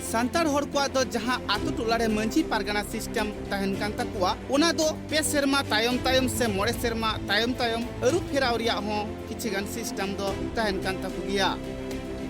ᱥᱟᱱᱛᱟᱲ ᱦᱚᱲ ᱠᱚᱣᱟᱜ ᱫᱚ ᱡᱟᱦᱟᱸ ᱟᱛᱳ ᱴᱚᱞᱟ ᱨᱮ ᱢᱟᱹᱡᱷᱤ ᱯᱟᱨᱜᱟᱱᱟ ᱥᱤᱥᱴᱮᱢ ᱛᱟᱦᱮᱱ ᱠᱟᱱ ᱛᱟᱠᱚᱣᱟ, ᱚᱱᱟ ᱫᱚ ᱯᱮ ᱥᱮᱨᱢᱟ ᱛᱟᱭᱚᱢ ᱛᱟᱭᱚᱢ ᱥᱮ ᱢᱚᱬᱮ ᱥᱮᱨᱢᱟ ᱛᱟᱭᱚᱢ ᱛᱟᱭᱚᱢ ᱟᱹᱨᱩ ᱯᱷᱮᱨᱟᱣ ᱨᱮᱭᱟᱜ ᱦᱚᱸ ᱠᱤᱪᱷᱤ ᱜᱟᱱ ᱥᱤᱥᱴᱮᱢ ᱫᱚ ᱛᱟᱦᱮᱱ ᱠᱟᱱ ᱛᱟᱠᱚ ᱜᱮᱭᱟ᱾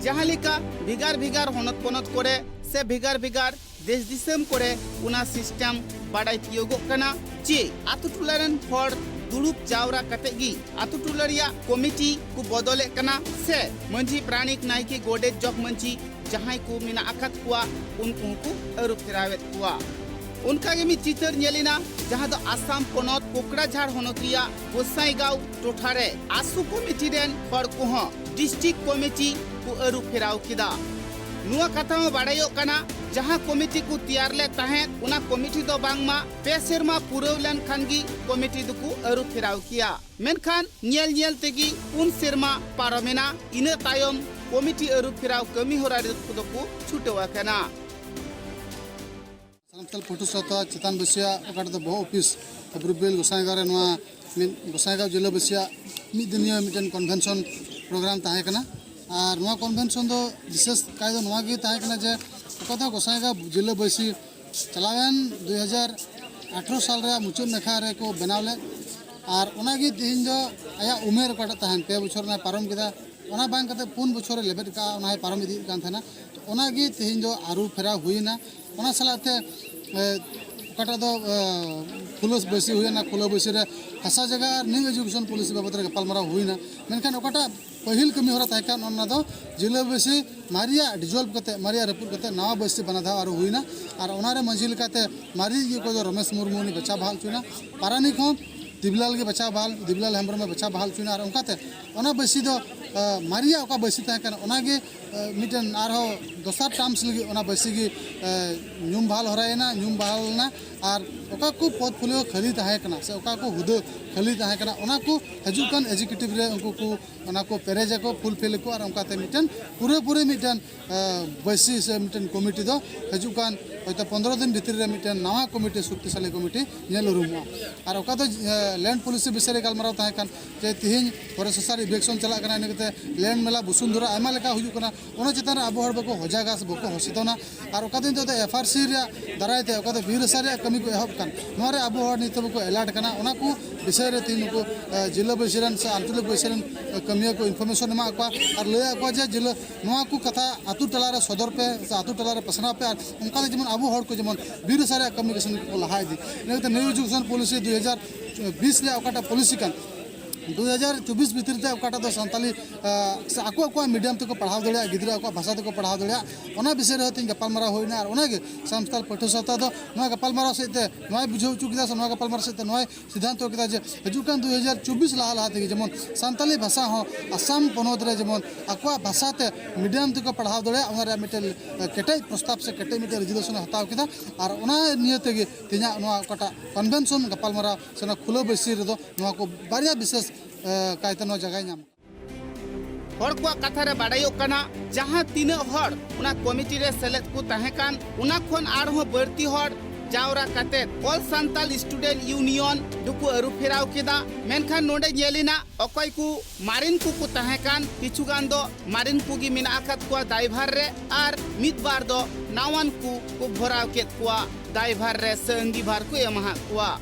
ᱡᱟᱦᱟᱸ ᱞᱮᱠᱟ ᱵᱷᱮᱜᱟᱨ ᱵᱷᱮᱜᱟᱨ ᱦᱚᱱᱚᱛ ᱯᱚᱱᱚᱛ ᱠᱚᱨᱮ ᱥᱮ ᱵᱷᱮᱜᱟᱨ ᱵᱷᱮᱜᱟᱨ ᱫᱮᱥ ᱫᱤᱥᱚᱢ ᱠᱚᱨᱮ ᱚᱱᱟ ᱥᱤᱥᱴᱮᱢ ᱵᱟᱰᱟᱭ ᱛᱤᱭᱳᱜᱚᱜ ᱠᱟᱱᱟ ᱡᱮ ᱟᱛᱳ ᱴᱚᱞᱟ ᱨᱮᱱ ᱦᱚᱲ ᱫᱩᱲᱩᱵ ᱡᱟᱣᱨᱟ ᱠᱟᱛᱮ ᱜᱮ ᱟᱛᱳ ᱴᱚᱞᱟ ᱨᱮᱭᱟᱜ ᱠᱚᱢᱤᱴᱤ ᱠᱚ ᱵᱚᱫᱚᱞᱮᱫ ᱠᱟᱱᱟ ᱥᱮ ᱢᱟᱹᱡᱷᱤ, ᱯᱟᱨᱟᱱᱤᱠ, ᱱᱟᱭᱠᱮ, ᱜᱚᱰᱮᱛ, ᱡᱚᱜᱽ ᱢᱟᱹᱡᱷᱤ ᱡᱟᱦᱟᱸᱭ ᱠᱚ ᱢᱮᱱᱟᱜ ᱟᱠᱟᱫ ᱠᱚᱣᱟ ᱩᱱᱠᱩ ᱦᱚᱸᱠᱚ ᱟᱹᱨᱩ ᱯᱷᱮᱨᱟᱣᱮᱫ ᱠᱚᱣᱟ᱾ ᱚᱱᱠᱟ ᱜᱮ ᱢᱤᱫ ᱪᱤᱛᱟᱹᱨ ᱧᱮᱞ ᱮᱱᱟ ᱡᱟᱦᱟᱸ ᱫᱚ ᱟᱥᱟᱢ ᱯᱚᱱᱚᱛ ᱠᱳᱠᱲᱟᱡᱷᱟᱲ ᱦᱚᱱᱚᱛ ᱨᱮᱭᱟᱜ ᱜᱚᱥᱟᱭᱜᱟᱸᱣ ᱴᱚᱴᱷᱟ ᱨᱮ ᱟᱥᱩ ᱠᱚᱢᱤᱴᱤ ᱨᱮᱱ ᱦᱚᱲ ᱠᱚᱦᱚᱸ ᱰᱤᱥᱴᱨᱤᱠᱴ ᱠᱚᱢᱤᱴᱤ ᱠᱚ ᱟᱹᱨᱩ ᱯᱷᱮᱨᱟᱣ ᱠᱮᱫᱟ᱾ ᱱᱚᱣᱟ ᱠᱟᱛᱷᱟ ᱦᱚᱸ ᱵᱟᱲᱟᱭᱚᱜ ᱠᱟᱱᱟ, ᱡᱟᱦᱟᱸ ᱠᱚᱢᱤᱴᱤ ᱠᱚ ᱛᱮᱭᱟᱨ ᱞᱮᱫ ᱛᱟᱦᱮᱸᱫ, ᱚᱱᱟ ᱠᱚᱢᱤᱴᱤ ᱫᱚ ᱵᱟᱝᱢᱟ ᱯᱮ ᱥᱮᱨᱢᱟ ᱯᱩᱨᱟᱹᱣ ᱞᱮᱱᱠᱷᱟᱱ ᱜᱮ ᱠᱚᱢᱤᱴᱤ ᱫᱚᱠᱚ ᱟᱹᱨᱩ ᱯᱷᱮᱨᱟᱣ ᱠᱮᱭᱟ᱾ ᱢᱮᱱᱠᱷᱟᱱ ᱧᱮᱞ ᱧᱮᱞ ᱛᱮᱜᱮ ᱯᱩᱱ ᱥᱮᱨᱢᱟ ᱯᱟᱨᱚᱢᱮᱱᱟ᱾ ᱤᱱᱟᱹ ᱛᱟᱭᱚᱢ ᱠᱚᱢᱤᱴᱤ ᱟᱹᱨᱩ ᱯᱷᱮᱨᱟᱣ ᱠᱟᱹᱢᱤ ᱦᱚᱨᱟ ᱨᱮ ᱫᱚᱠᱚ ᱪᱷᱩᱴᱟᱹᱣ ᱟᱠᱟᱱᱟ᱾ ᱥᱟᱱᱛᱟᱲ ᱯᱟᱹᱴᱷᱩ ᱥᱟᱶᱛᱟ ᱪᱮᱛᱟᱱ ᱵᱟᱹᱥᱤᱭᱟᱜ ᱚᱠᱟ ᱨᱮᱫᱚ ᱵᱚᱦᱚᱜ ᱚᱯᱷᱤᱥ ᱦᱟᱵᱨᱩᱵᱮᱞ ᱜᱚᱸᱥᱟᱭᱜᱟᱸᱣ ᱨᱮ ᱱᱚᱣᱟ ᱢᱤᱫ ᱜᱚᱸᱥᱟᱭᱜᱟᱸᱣ ᱡᱮᱞᱟ ᱵᱟᱹᱥᱤᱭᱟᱜ ᱢᱤᱫ ᱫᱤᱱᱤᱭᱟᱹ ᱢᱤᱫᱴᱮᱱ ᱠᱚᱱᱵᱷᱮᱱᱥᱚᱱ ᱯᱨᱳᱜᱨᱟᱢ ᱛᱟᱦᱮᱸ ᱠᱟᱱᱟ᱾ ᱟᱨ ᱱᱚᱣᱟ ᱠᱚᱱᱵᱷᱮᱱᱥᱚᱱ ᱫᱚ ᱵᱤᱥᱮᱥ ᱠᱟᱭ ᱫᱚ ᱱᱚᱣᱟ ᱜᱮ ᱛᱟᱦᱮᱸ ᱠᱟᱱᱟ ᱡᱮ ᱚᱠᱟ ᱫᱚ ᱜᱚᱸᱥᱟᱭᱜᱟᱸᱣ ᱡᱮᱞᱟ ᱵᱟᱹᱥᱤ ᱪᱟᱞᱟᱣᱮᱱ ᱫᱩ ᱦᱟᱡᱟᱨ ᱟᱴᱷᱨᱚ ᱥᱟᱞ ᱨᱮᱭᱟᱜ ᱢᱩᱪᱟᱹᱫ ᱱᱟᱠᱷᱟ ᱨᱮᱠᱚ ᱵᱮᱱᱟᱣ ᱞᱮᱫ, ᱟᱨ ᱚᱱᱟᱜᱮ ᱛᱮᱦᱮᱧ ᱫᱚ ᱟᱭᱟᱜ ᱩᱢᱮᱨ ᱚᱠᱟᱴᱟᱜ ᱛᱟᱦᱮᱱ, ᱯᱮ ᱵᱚᱪᱷᱚᱨ ᱚᱱᱟᱭ ᱯᱟᱨᱚᱢ ᱠᱮᱫᱟ, ᱚᱱᱟ ᱵᱟᱝ ᱠᱟᱛᱮ ᱯᱩᱱ ᱵᱚᱪᱷᱚᱨᱮ ᱞᱮᱵᱮᱫ ᱠᱟᱜᱼᱟ, ᱚᱱᱟᱭ ᱯᱟᱨᱚᱢ ᱤᱫᱤᱭᱮᱫ ᱠᱟᱱ ᱛᱟᱦᱮᱱᱟ᱾ ᱛᱚ ᱚᱱᱟᱜᱮ ᱛᱮᱦᱮᱧ ᱫᱚ ᱟᱹᱨᱩ ᱯᱷᱮᱨᱟᱣ ᱦᱩᱭᱮᱱᱟ᱾ ᱚᱱᱟ ᱥᱟᱞᱟᱜ ᱛᱮ, ᱮ, ᱚᱠᱟᱴᱟᱜ ᱫᱚ, ᱮ, ᱠᱷᱩᱞᱟᱹ ᱵᱟᱹᱭᱥᱤ ᱦᱩᱭᱮᱱᱟ, ᱠᱷᱩᱞᱟᱹ ᱵᱟᱹᱭᱥᱤ ᱨᱮ ᱦᱟᱥᱟ ᱡᱟᱭᱜᱟ ᱟᱨ ᱱᱤᱭᱩ ᱮᱡᱩᱠᱮᱥᱚᱱ ᱯᱚᱞᱤᱥᱤ ᱵᱟᱵᱚᱫ ᱨᱮ ᱜᱟᱯᱟᱞᱢᱟᱨᱟᱣ ᱦᱩᱭᱮᱱᱟ᱾ ᱢᱮᱱᱠᱷᱟᱱ ᱚᱠᱟᱴᱟᱜ ᱯᱟᱹᱦᱤᱞ ᱠᱟᱹᱢᱤ ᱦᱚᱨᱟ ᱛᱟᱦᱮᱸ ᱠᱟᱱ, ᱚᱱᱟ ᱫᱚ ᱡᱮᱞᱟ ᱵᱟᱹᱭᱥᱤ ᱢᱟᱨᱮᱭᱟᱜ ᱰᱤᱡᱚᱞᱵᱷ ᱠᱟᱛᱮ, ᱢᱟᱨᱮᱭᱟᱜ ᱨᱟᱹᱯᱩᱫ ᱠᱟᱛᱮ ᱱᱟᱣᱟ ᱵᱟᱹᱭᱥᱤ ᱵᱟᱱᱟ ᱫᱷᱟᱣ ᱟᱨᱚ ᱦᱩᱭᱱᱟ᱾ ᱟᱨ ᱚᱱᱟᱨᱮ ᱢᱟᱹᱡᱷᱤ ᱞᱮᱠᱟᱛᱮ ᱢᱟᱨᱮ ᱤᱭᱟᱹ ᱠᱚᱫᱚ ᱨᱚᱢᱮᱥ ᱢᱩᱨᱢᱩ ᱩᱱᱤ ᱵᱟᱪᱷᱟᱣ ᱵᱟᱦᱟᱞ ᱦᱚᱪᱚᱭᱮᱱᱟ᱾ ᱯᱟᱨᱟᱱᱤᱠ ᱦᱚᱸ ᱫᱮᱵᱤᱞᱟᱞ ᱜᱮ ᱵᱟᱪᱷᱟᱣ ᱵᱟᱦᱟᱞ, ᱫᱮᱵᱤᱞᱟᱞ ᱦᱮᱢᱵᱨᱚᱢᱮ ᱵᱟᱪᱷᱟᱣ ᱵᱟᱦᱟᱞ ᱦᱚᱪᱚᱭᱮᱱᱟ᱾ ᱟᱨ ᱚᱱᱠᱟᱛᱮ ᱚᱱᱟ ᱵᱟᱹᱭᱥᱤ ᱫᱚ, ᱟ, ᱢᱟᱨᱮᱭᱟᱜ ᱚᱠᱟ ᱵᱟᱹᱭᱥᱤ ᱛᱟᱦᱮᱸ ᱠᱟᱱᱟ, ᱚᱱᱟᱜᱮ, ᱟ, ᱢᱤᱫᱴᱮᱱ ᱟᱨᱦᱚᱸ ᱫᱚᱥᱟᱨ ᱴᱟᱨᱢᱥ ᱞᱟᱹᱜᱤᱫ ᱚᱱᱟ ᱵᱟᱹᱭᱥᱤ ᱜᱮ, ᱟ, ᱧᱩᱢ ᱵᱟᱦᱟᱞ ᱦᱚᱨᱟᱭᱮᱱᱟ, ᱧᱩᱢ ᱵᱟᱦᱟᱞ ᱮᱱᱟ᱾ ᱟᱨ ᱚᱠᱟ ᱠᱚ ᱯᱚᱨᱴᱯᱷᱳᱞᱤᱭᱳ ᱠᱷᱟᱹᱞᱤ ᱛᱟᱦᱮᱸ ᱠᱟᱱᱟ ᱥᱮ ᱚᱠᱟ ᱠᱚ ᱦᱩᱫᱟᱹ ᱠᱷᱟᱹᱞᱤ ᱛᱟᱦᱮᱸ ᱠᱟᱱᱟ, ᱚᱱᱟ ᱠᱚ ᱦᱤᱡᱩᱜ ᱠᱟᱱ ᱮᱠᱡᱤᱠᱤᱭᱩᱴᱤᱵᱷ ᱨᱮ ᱩᱱᱠᱩ ᱠᱚ ᱚᱱᱟ ᱠᱚ ᱯᱮᱨᱮᱡᱟᱠᱚ, ᱯᱷᱩᱞᱯᱷᱤᱞ ᱟᱠᱚ, ᱟᱨ ᱚᱱᱠᱟᱛᱮ ᱢᱤᱫᱴᱮᱱ ᱯᱩᱨᱟᱹᱯᱩᱨᱤ ᱢᱤᱫᱴᱮᱱ, ᱟ, ᱵᱟᱹᱭᱥᱤ ᱥᱮ ᱢᱤᱫᱴᱮᱱ ᱠᱚᱢᱤᱴᱤ ᱫᱚ ᱦᱤᱡᱩᱜ ᱠᱟᱱ ᱦᱚᱭᱛᱳ ᱯᱚᱱᱨᱚ ᱫᱤᱱ ᱵᱷᱤᱛᱨᱤ ᱨᱮ ᱢᱤᱫᱴᱮᱱ ᱱᱟᱣᱟ ᱠᱚᱢᱤᱴᱤ, ᱥᱚᱠᱛᱤᱥᱟᱞᱤ ᱠᱚᱢᱤᱴᱤ ᱧᱮᱞ ᱩᱨᱩᱢᱚᱜᱼᱟ᱾ ᱟᱨ ᱚᱠᱟ ᱫᱚ ᱞᱮᱱᱰ ᱯᱚᱞᱤᱥᱤ ᱵᱤᱥᱚᱭ ᱨᱮ ᱜᱟᱞᱢᱟᱨᱟᱣ ᱛᱟᱦᱮᱸ ᱠᱟᱱ, ᱡᱮ ᱛᱤᱦᱤᱧ ᱯᱷᱚᱨᱮᱥᱴ ᱚᱯᱷᱤᱥᱟᱨ ᱤᱵᱷᱤᱠᱥᱚᱱ ᱪᱟᱞᱟᱜ ᱠᱟᱱᱟ, ᱤᱱᱟᱹ ᱠᱟᱛᱮ ᱞᱮᱱᱰ ᱢᱮᱞᱟ, ᱵᱚᱥᱩᱱᱫᱷᱚᱨᱟ, ᱟᱭᱢᱟ ᱞᱮᱠᱟ ᱦᱩᱭᱩᱜ ᱠᱟᱱᱟ᱾ ᱚᱱᱟ ᱪᱮᱛᱟᱱ ᱨᱮ ᱟᱵᱚ ᱦᱚᱲ ᱵᱟᱠᱚ ᱦᱚᱡᱟᱜᱟ ᱥᱮ ᱵᱟᱠᱚ ᱦᱚᱥᱮᱛᱚᱱᱟ᱾ ᱟᱨ ᱚᱠᱟ ᱫᱤᱱ ᱛᱮᱫᱚ ᱮᱯᱷ ᱟᱨ ᱥᱤ ᱨᱮᱭᱟᱜ ᱫᱟᱨᱟᱭ ᱛᱮ ᱚᱠᱟ ᱫᱚ ᱵᱤᱨ ᱦᱟᱥᱟ ᱨᱮᱭᱟᱜ ᱠᱟᱹᱢᱤ ᱠᱚ ᱮᱦᱚᱵ ᱠᱟᱱ, ᱱᱚᱣᱟ ᱨᱮ ᱟᱵᱚ ᱦᱚᱲ ᱱᱤᱛ ᱦᱚᱸ ᱵᱟᱠᱚ ᱮᱞᱟᱨᱴ ᱠᱟᱱᱟ᱾ ᱚᱱᱟ ᱠᱚ ᱵᱤᱥᱚᱭ ᱨᱮ ᱛᱤᱦᱤᱧ ᱱᱩᱠᱩ, ᱮ, ᱡᱤᱞᱟᱹ ᱵᱟᱹᱭᱥᱤ ᱨᱮᱱ ᱥᱮ ᱟᱧᱪᱚᱞᱤᱠ ᱵᱟᱹᱭᱥᱤ ᱨᱮᱱ, ᱮ, ᱠᱟᱹᱢᱤᱭᱟᱹ ᱠᱚ ᱤᱱᱯᱷᱚᱨᱢᱮᱥᱚᱱ ᱮᱢᱟᱜ ᱠᱚᱣᱟ ᱟᱨ ᱞᱟᱹᱭᱟᱜ ᱠᱚᱣᱟ ᱡᱮ ᱡᱤᱞᱟᱹ ᱱᱚᱣᱟ ᱠᱚ ᱠᱟᱛᱷᱟ ᱟᱛᱳ ᱴᱚᱞᱟ ᱨᱮ ᱥᱚᱫᱚᱨ ᱯᱮ ᱥᱮ ᱟᱛᱳ ᱴᱚᱞᱟ ᱨᱮ ᱯᱟᱥᱱᱟᱣ ᱯᱮ᱾ ᱟᱨ ᱚᱱᱠᱟ ᱛᱮ ᱡᱮᱢᱚᱱ ᱟᱵᱚ ᱦᱚᱲ ᱠᱚ ᱡᱮᱢᱚᱱ ᱵᱤᱨ ᱦᱟᱥᱟ ᱨᱮᱭᱟᱜ ᱠᱟᱹᱢᱤ ᱠᱟᱹᱥᱱᱤ ᱠᱚ ᱞᱟᱦᱟ ᱤᱫᱤ᱾ ᱤᱱᱟᱹ ᱠᱟᱛᱮ ᱱᱤᱭᱩ ᱮᱡᱩᱠᱮᱥᱚᱱ ᱯᱚᱞᱤᱥᱤ ᱫᱩ ᱦᱟᱡᱟᱨ ᱵᱤᱥ ᱨᱮᱭᱟᱜ ᱚᱠᱟᱴᱟᱜ ᱯᱚᱞᱤᱥᱤ ᱠᱟᱱ, ᱫᱩ ᱦᱟᱡᱟᱨ ᱪᱚᱵᱵᱤᱥ ᱵᱷᱤᱛᱨᱤ ᱛᱮ ᱚᱠᱟᱴᱟᱜ ᱫᱚ ᱥᱟᱱᱛᱟᱞᱤ, ᱟ, ᱥᱮ ᱟᱠᱚ ᱟᱠᱚᱣᱟᱜ ᱢᱤᱰᱤᱭᱟᱢ ᱛᱮᱠᱚ ᱯᱟᱲᱦᱟᱣ ᱫᱟᱲᱮᱭᱟᱜ, ᱜᱤᱫᱽᱨᱟᱹ ᱟᱠᱚᱣᱟᱜ ᱵᱷᱟᱥᱟ ᱛᱮᱠᱚ ᱯᱟᱲᱦᱟᱣ ᱫᱟᱲᱮᱭᱟᱜ, ᱚᱱᱟ ᱵᱤᱥᱚᱭ ᱨᱮᱦᱚᱸ ᱛᱮᱦᱮᱧ ᱜᱟᱯᱟᱞᱢᱟᱨᱟᱣ ᱦᱩᱭᱱᱟ᱾ ᱟᱨ ᱚᱱᱟᱜᱮ ᱥᱟᱱᱛᱟᱲ ᱯᱟᱹᱴᱷᱩᱣᱟᱹ ᱥᱟᱶᱛᱟ ᱫᱚ ᱱᱚᱣᱟ ᱜᱟᱯᱟᱞᱢᱟᱨᱟᱣ ᱥᱮᱫ ᱛᱮ, ᱱᱚᱣᱟ ᱜᱟᱯᱟᱞᱢᱟᱨᱟᱣ ᱥᱮᱫ ᱛᱮ ᱱᱚᱣᱟᱭ ᱥᱤᱫᱽᱫᱷᱟᱱᱛᱚ ᱠᱮᱫᱟ ᱡᱮ ᱦᱤᱡᱩᱜ ᱠᱟᱱ ᱫᱩ ᱦᱟᱡᱟᱨ ᱪᱚᱵᱵᱤᱥ ᱞᱟᱦᱟ ᱞᱟᱦᱟ ᱛᱮᱜᱮ ᱡᱮᱢᱚᱱ ᱥᱟᱱᱛᱟᱞᱤ ᱵᱷᱟᱥᱟ ᱦᱚᱸ ᱟᱥᱟᱢ ᱯᱚᱱᱚᱛ ᱨᱮ ᱡᱮᱢᱚᱱ ᱟᱠᱚᱣᱟᱜ ᱵᱷᱟᱥᱟ ᱛᱮ ᱢᱤᱰᱤᱭᱟᱢ ᱛᱮᱠᱚ ᱯᱟᱲᱦᱟᱣ ᱫᱟᱲᱮᱭᱟᱜ, ᱚᱱᱟ ᱨᱮᱭᱟᱜ ᱢᱤᱫᱴᱮᱱ, ᱮ, ᱠᱮᱴᱮᱡ ᱯᱨᱚᱥᱛᱟᱵ ᱥᱮ ᱠᱮᱴᱮᱡ ᱢᱤᱫᱴᱮᱱ ᱨᱮᱡᱩᱞᱩᱥᱚᱱ ᱮ ᱦᱟᱛᱟᱣ ᱠᱮᱫᱟ᱾ ᱟᱨ ᱚᱱᱟ ᱱᱤᱭᱮ ᱛᱮᱜᱮ ᱛᱮᱦᱮᱧᱟᱜ ᱱᱚᱣᱟ ᱚᱠᱟᱴᱟᱜ ᱠᱚᱱᱵᱷᱮᱱᱥᱚᱱ ᱜᱟᱯᱟᱞᱢᱟᱨᱟᱣ ᱥᱮ ᱱᱚᱣᱟ ᱠᱷᱩᱞᱟᱹ ᱵᱟᱹᱭᱥᱤ ᱨᱮᱫᱚ ᱱᱚᱣᱟ ᱠᱚ ᱵᱟᱨᱭᱟ ᱵᱤᱥᱮᱥ, ᱮ, ᱠᱟᱭᱛᱮ ᱱᱚᱣᱟ ᱡᱟᱭᱜᱟᱭ ᱧᱟᱢ ᱠᱟᱫᱟ᱾ ᱦᱚᱲ ᱠᱚᱣᱟᱜ ᱠᱟᱛᱷᱟ ᱨᱮ ᱵᱟᱰᱟᱭᱚᱜ ᱠᱟᱱᱟ, ᱡᱟᱦᱟᱸ ᱛᱤᱱᱟᱹᱜ ᱦᱚᱲ ᱚᱱᱟ ᱠᱚᱢᱤᱴᱤ ᱨᱮ ᱥᱮᱞᱮᱫ ᱠᱚ ᱛᱟᱦᱮᱸ ᱠᱟᱱ, ᱚᱱᱟ ᱠᱷᱚᱱ ᱟᱨᱦᱚᱸ ᱵᱟᱹᱲᱛᱤ ᱦᱚᱲ ᱡᱟᱣᱨᱟ ᱠᱟᱛᱮ All Santal Student Union ᱫᱚᱠᱚ ᱟᱹᱨᱩ ᱯᱷᱮᱨᱟᱣ ᱠᱮᱫᱟ᱾ ᱢᱮᱱᱠᱷᱟᱱ ᱱᱚᱰᱮ ᱧᱮᱞ ᱮᱱᱟ, ᱚᱠᱚᱭ ᱠᱚ ᱢᱟᱨᱮᱱ ᱠᱚᱠᱚ ᱛᱟᱦᱮᱸ ᱠᱟᱱ, ᱠᱤᱪᱷᱩ ᱜᱟᱱ ᱫᱚ ᱢᱟᱨᱮᱱ ᱠᱚᱜᱮ ᱢᱮᱱᱟᱜ ᱟᱠᱟᱫ ᱠᱚᱣᱟ ᱫᱟᱭᱵᱷᱟᱨ ᱨᱮ, ᱟᱨ ᱢᱤᱫ ᱵᱟᱨ ᱫᱚ ᱱᱟᱣᱟᱱ ᱠᱚ ᱠᱚ ᱵᱷᱚᱨᱟᱣ ᱠᱮᱫ ᱠᱚᱣᱟ ᱫᱟᱭᱵᱷᱟᱨ ᱨᱮ ᱥᱮ ᱟᱺᱜᱤᱵᱷᱟᱨ ᱠᱚ ᱮᱢᱟᱦᱟᱫ ᱠᱚᱣᱟ᱾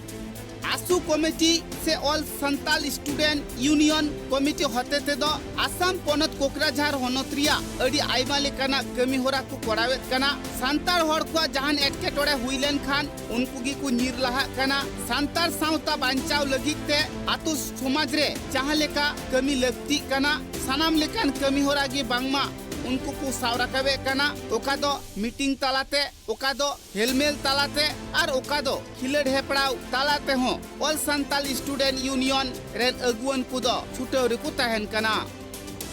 ᱟᱥᱩ ᱠᱚᱢᱤᱴᱤ ᱥᱮ All Santal Student Union committee ᱦᱚᱛᱮ ᱛᱮᱫᱚ ᱟᱥᱟᱢ ᱯᱚᱱᱚᱛ ᱠᱳᱠᱨᱟᱡᱷᱟᱨ ᱦᱚᱱᱚᱛ ᱨᱮᱭᱟᱜ ᱟᱹᱰᱤ ᱟᱭᱢᱟ ᱞᱮᱠᱟᱱᱟᱜ ᱠᱟᱹᱢᱤ ᱦᱚᱨᱟ ᱠᱚ ᱠᱚᱨᱟᱣᱮᱫ ᱠᱟᱱᱟ᱾ ᱥᱟᱱᱛᱟᱲ ᱦᱚᱲ ᱠᱚᱣᱟᱜ ᱡᱟᱦᱟᱱ ᱮᱴᱠᱮᱴᱚᱬᱮ ᱦᱩᱭ ᱞᱮᱱᱠᱷᱟᱱ ᱩᱱᱠᱩ ᱜᱮᱠᱚ ᱧᱤᱨ ᱞᱟᱦᱟᱜ ᱠᱟᱱᱟ᱾ ᱥᱟᱱᱛᱟᱲ ᱥᱟᱶᱛᱟ ᱵᱟᱧᱪᱟᱣ ᱞᱟᱹᱜᱤᱫ ᱛᱮ ᱟᱛᱳ ᱥᱚᱢᱟᱡᱽ ᱨᱮ ᱡᱟᱦᱟᱸ ᱞᱮᱠᱟ ᱠᱟᱹᱢᱤ ᱞᱟᱹᱠᱛᱤᱜ ᱠᱟᱱᱟ, ᱥᱟᱱᱟᱢ ᱞᱮᱠᱟᱱ ᱠᱟᱹᱢᱤ ᱦᱚᱨᱟ ᱜᱮ ᱵᱟᱝᱢᱟ ᱩᱱᱠᱩ ᱠᱚ ᱥᱟᱵ ᱨᱟᱠᱟᱵᱮᱫ ᱠᱟᱱᱟ, ᱚᱠᱟ ᱫᱚ ᱢᱤᱴᱤᱝ ᱛᱟᱞᱟᱛᱮ, ᱚᱠᱟ ᱫᱚ ᱦᱮᱞᱢᱮᱞ ᱛᱟᱞᱟᱛᱮ ᱟᱨ ᱚᱠᱟ ᱫᱚ ᱠᱷᱤᱞᱟᱹᱰ ᱦᱮᱯᱲᱟᱣ ᱛᱟᱞᱟ ᱛᱮᱦᱚᱸ All Santal Student Union ᱨᱮᱱ ᱟᱹᱜᱩᱣᱟᱹᱱ ᱠᱚᱫᱚ ᱪᱷᱩᱴᱟᱹᱣ ᱨᱮᱠᱚ ᱛᱟᱦᱮᱱ ᱠᱟᱱᱟ᱾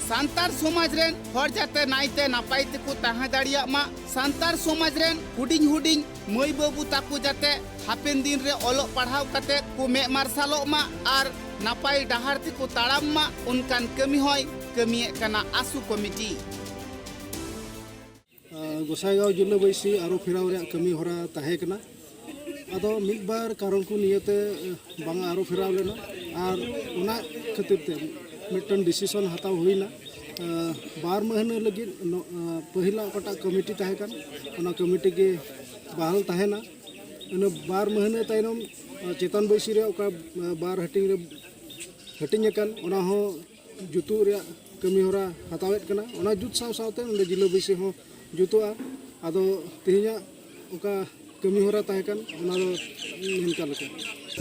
ᱥᱟᱱᱛᱟᱲ ᱥᱚᱢᱟᱡᱽ ᱨᱮᱱ ᱦᱚᱲ ᱡᱟᱛᱮ ᱱᱟᱭᱛᱮ ᱱᱟᱯᱟᱭ ᱛᱮᱠᱚ ᱛᱟᱦᱮᱸ ᱫᱟᱲᱮᱭᱟᱜ ᱢᱟ, ᱥᱟᱱᱛᱟᱲ ᱥᱚᱢᱟᱡᱽ ᱨᱮᱱ ᱦᱩᱰᱤᱧ ᱦᱩᱰᱤᱧ ᱢᱟᱹᱭ ᱵᱟᱹᱵᱩ ᱛᱟᱠᱚ ᱡᱟᱛᱮ ᱦᱟᱯᱮᱱ ᱫᱤᱱ ᱨᱮ ᱚᱞᱚᱜ ᱯᱟᱲᱦᱟᱣ ᱠᱟᱛᱮ ᱠᱚ ᱢᱮᱫ ᱢᱟᱨᱥᱟᱞᱚᱜ ᱢᱟ ᱟᱨ ᱱᱟᱯᱟᱭ ᱰᱟᱦᱟᱨ ᱛᱮᱠᱚ ᱛᱟᱲᱟᱢ ᱢᱟ, ᱚᱱᱠᱟᱱ ᱠᱟᱹᱢᱤ ᱦᱚᱸᱭ ᱠᱟᱹᱢᱤᱭᱮᱫ ᱠᱟᱱᱟ ᱟᱥᱩ ᱠᱚᱢᱤᱴᱤ᱾ ᱜᱚᱸᱥᱟᱭᱜᱟᱸᱣ ᱡᱤᱞᱟᱹ ᱵᱟᱹᱭᱥᱤ ᱟᱹᱨᱩ ᱯᱷᱮᱨᱟᱣ ᱨᱮᱭᱟᱜ ᱠᱟᱹᱢᱤ ᱦᱚᱨᱟ ᱛᱟᱦᱮᱸ ᱠᱟᱱᱟ᱾ ᱟᱫᱚ ᱢᱤᱫ ᱵᱟᱨ ᱠᱟᱨᱚᱱ ᱠᱚ ᱱᱤᱭᱟᱹᱛᱮ ᱵᱟᱝ ᱟᱹᱨᱩ ᱯᱷᱮᱨᱟᱣ ᱞᱮᱱᱟ, ᱟᱨ ᱚᱱᱟ ᱠᱷᱟᱹᱛᱤᱨ ᱛᱮ ᱢᱤᱫᱴᱟᱝ ᱰᱤᱥᱤᱥᱚᱱ ᱦᱟᱛᱟᱣ ᱦᱩᱭᱱᱟ᱾ ᱵᱟᱨ ᱢᱟᱹᱦᱱᱟᱹ ᱞᱟᱹᱜᱤᱫ ᱱᱚ-, ᱯᱟᱹᱦᱤᱞᱟᱜ ᱚᱠᱟᱴᱟᱜ ᱠᱚᱢᱤᱴᱤ ᱛᱟᱦᱮᱸ ᱠᱟᱱ, ᱚᱱᱟ ᱠᱚᱢᱤᱴᱤ ᱜᱮ ᱵᱟᱦᱟᱞ ᱛᱟᱦᱮᱱᱟ᱾ ᱤᱱᱟᱹ ᱵᱟᱨ ᱢᱟᱹᱦᱱᱟᱹ ᱛᱟᱭᱱᱚᱢ ᱪᱮᱛᱟᱱ ᱵᱟᱹᱭᱥᱤ ᱨᱮ ᱚᱠᱟ ᱵᱟᱨ ᱦᱟᱹᱴᱤᱧ ᱨᱮ ᱦᱟᱹᱴᱤᱧ ᱟᱠᱟᱱ, ᱚᱱᱟ ᱦᱚᱸ ᱡᱩᱛᱩᱜ ᱨᱮᱭᱟᱜ ᱠᱟᱹᱢᱤ ᱦᱚᱨᱟ ᱦᱟᱛᱟᱣᱮᱫ ᱠᱟᱱᱟ᱾ ᱚᱱᱟ ᱡᱩᱛ ᱥᱟᱶ ᱥᱟᱶᱛᱮ ᱱᱚᱰᱮ ᱡᱤᱞᱟᱹ ᱵᱟᱹᱭᱥᱤ ᱦᱚᱸ ᱡᱩᱛᱩᱜᱼᱟ᱾ ᱟᱫᱚ ᱛᱮᱦᱮᱧᱟᱜ ᱚᱠᱟ ᱠᱟᱹᱢᱤ ᱦᱚᱨᱟ ᱛᱟᱦᱮᱸ ᱠᱟᱱ, ᱚᱱᱟ ᱫᱚ ᱱᱚᱝᱠᱟ ᱞᱮᱠᱟ᱾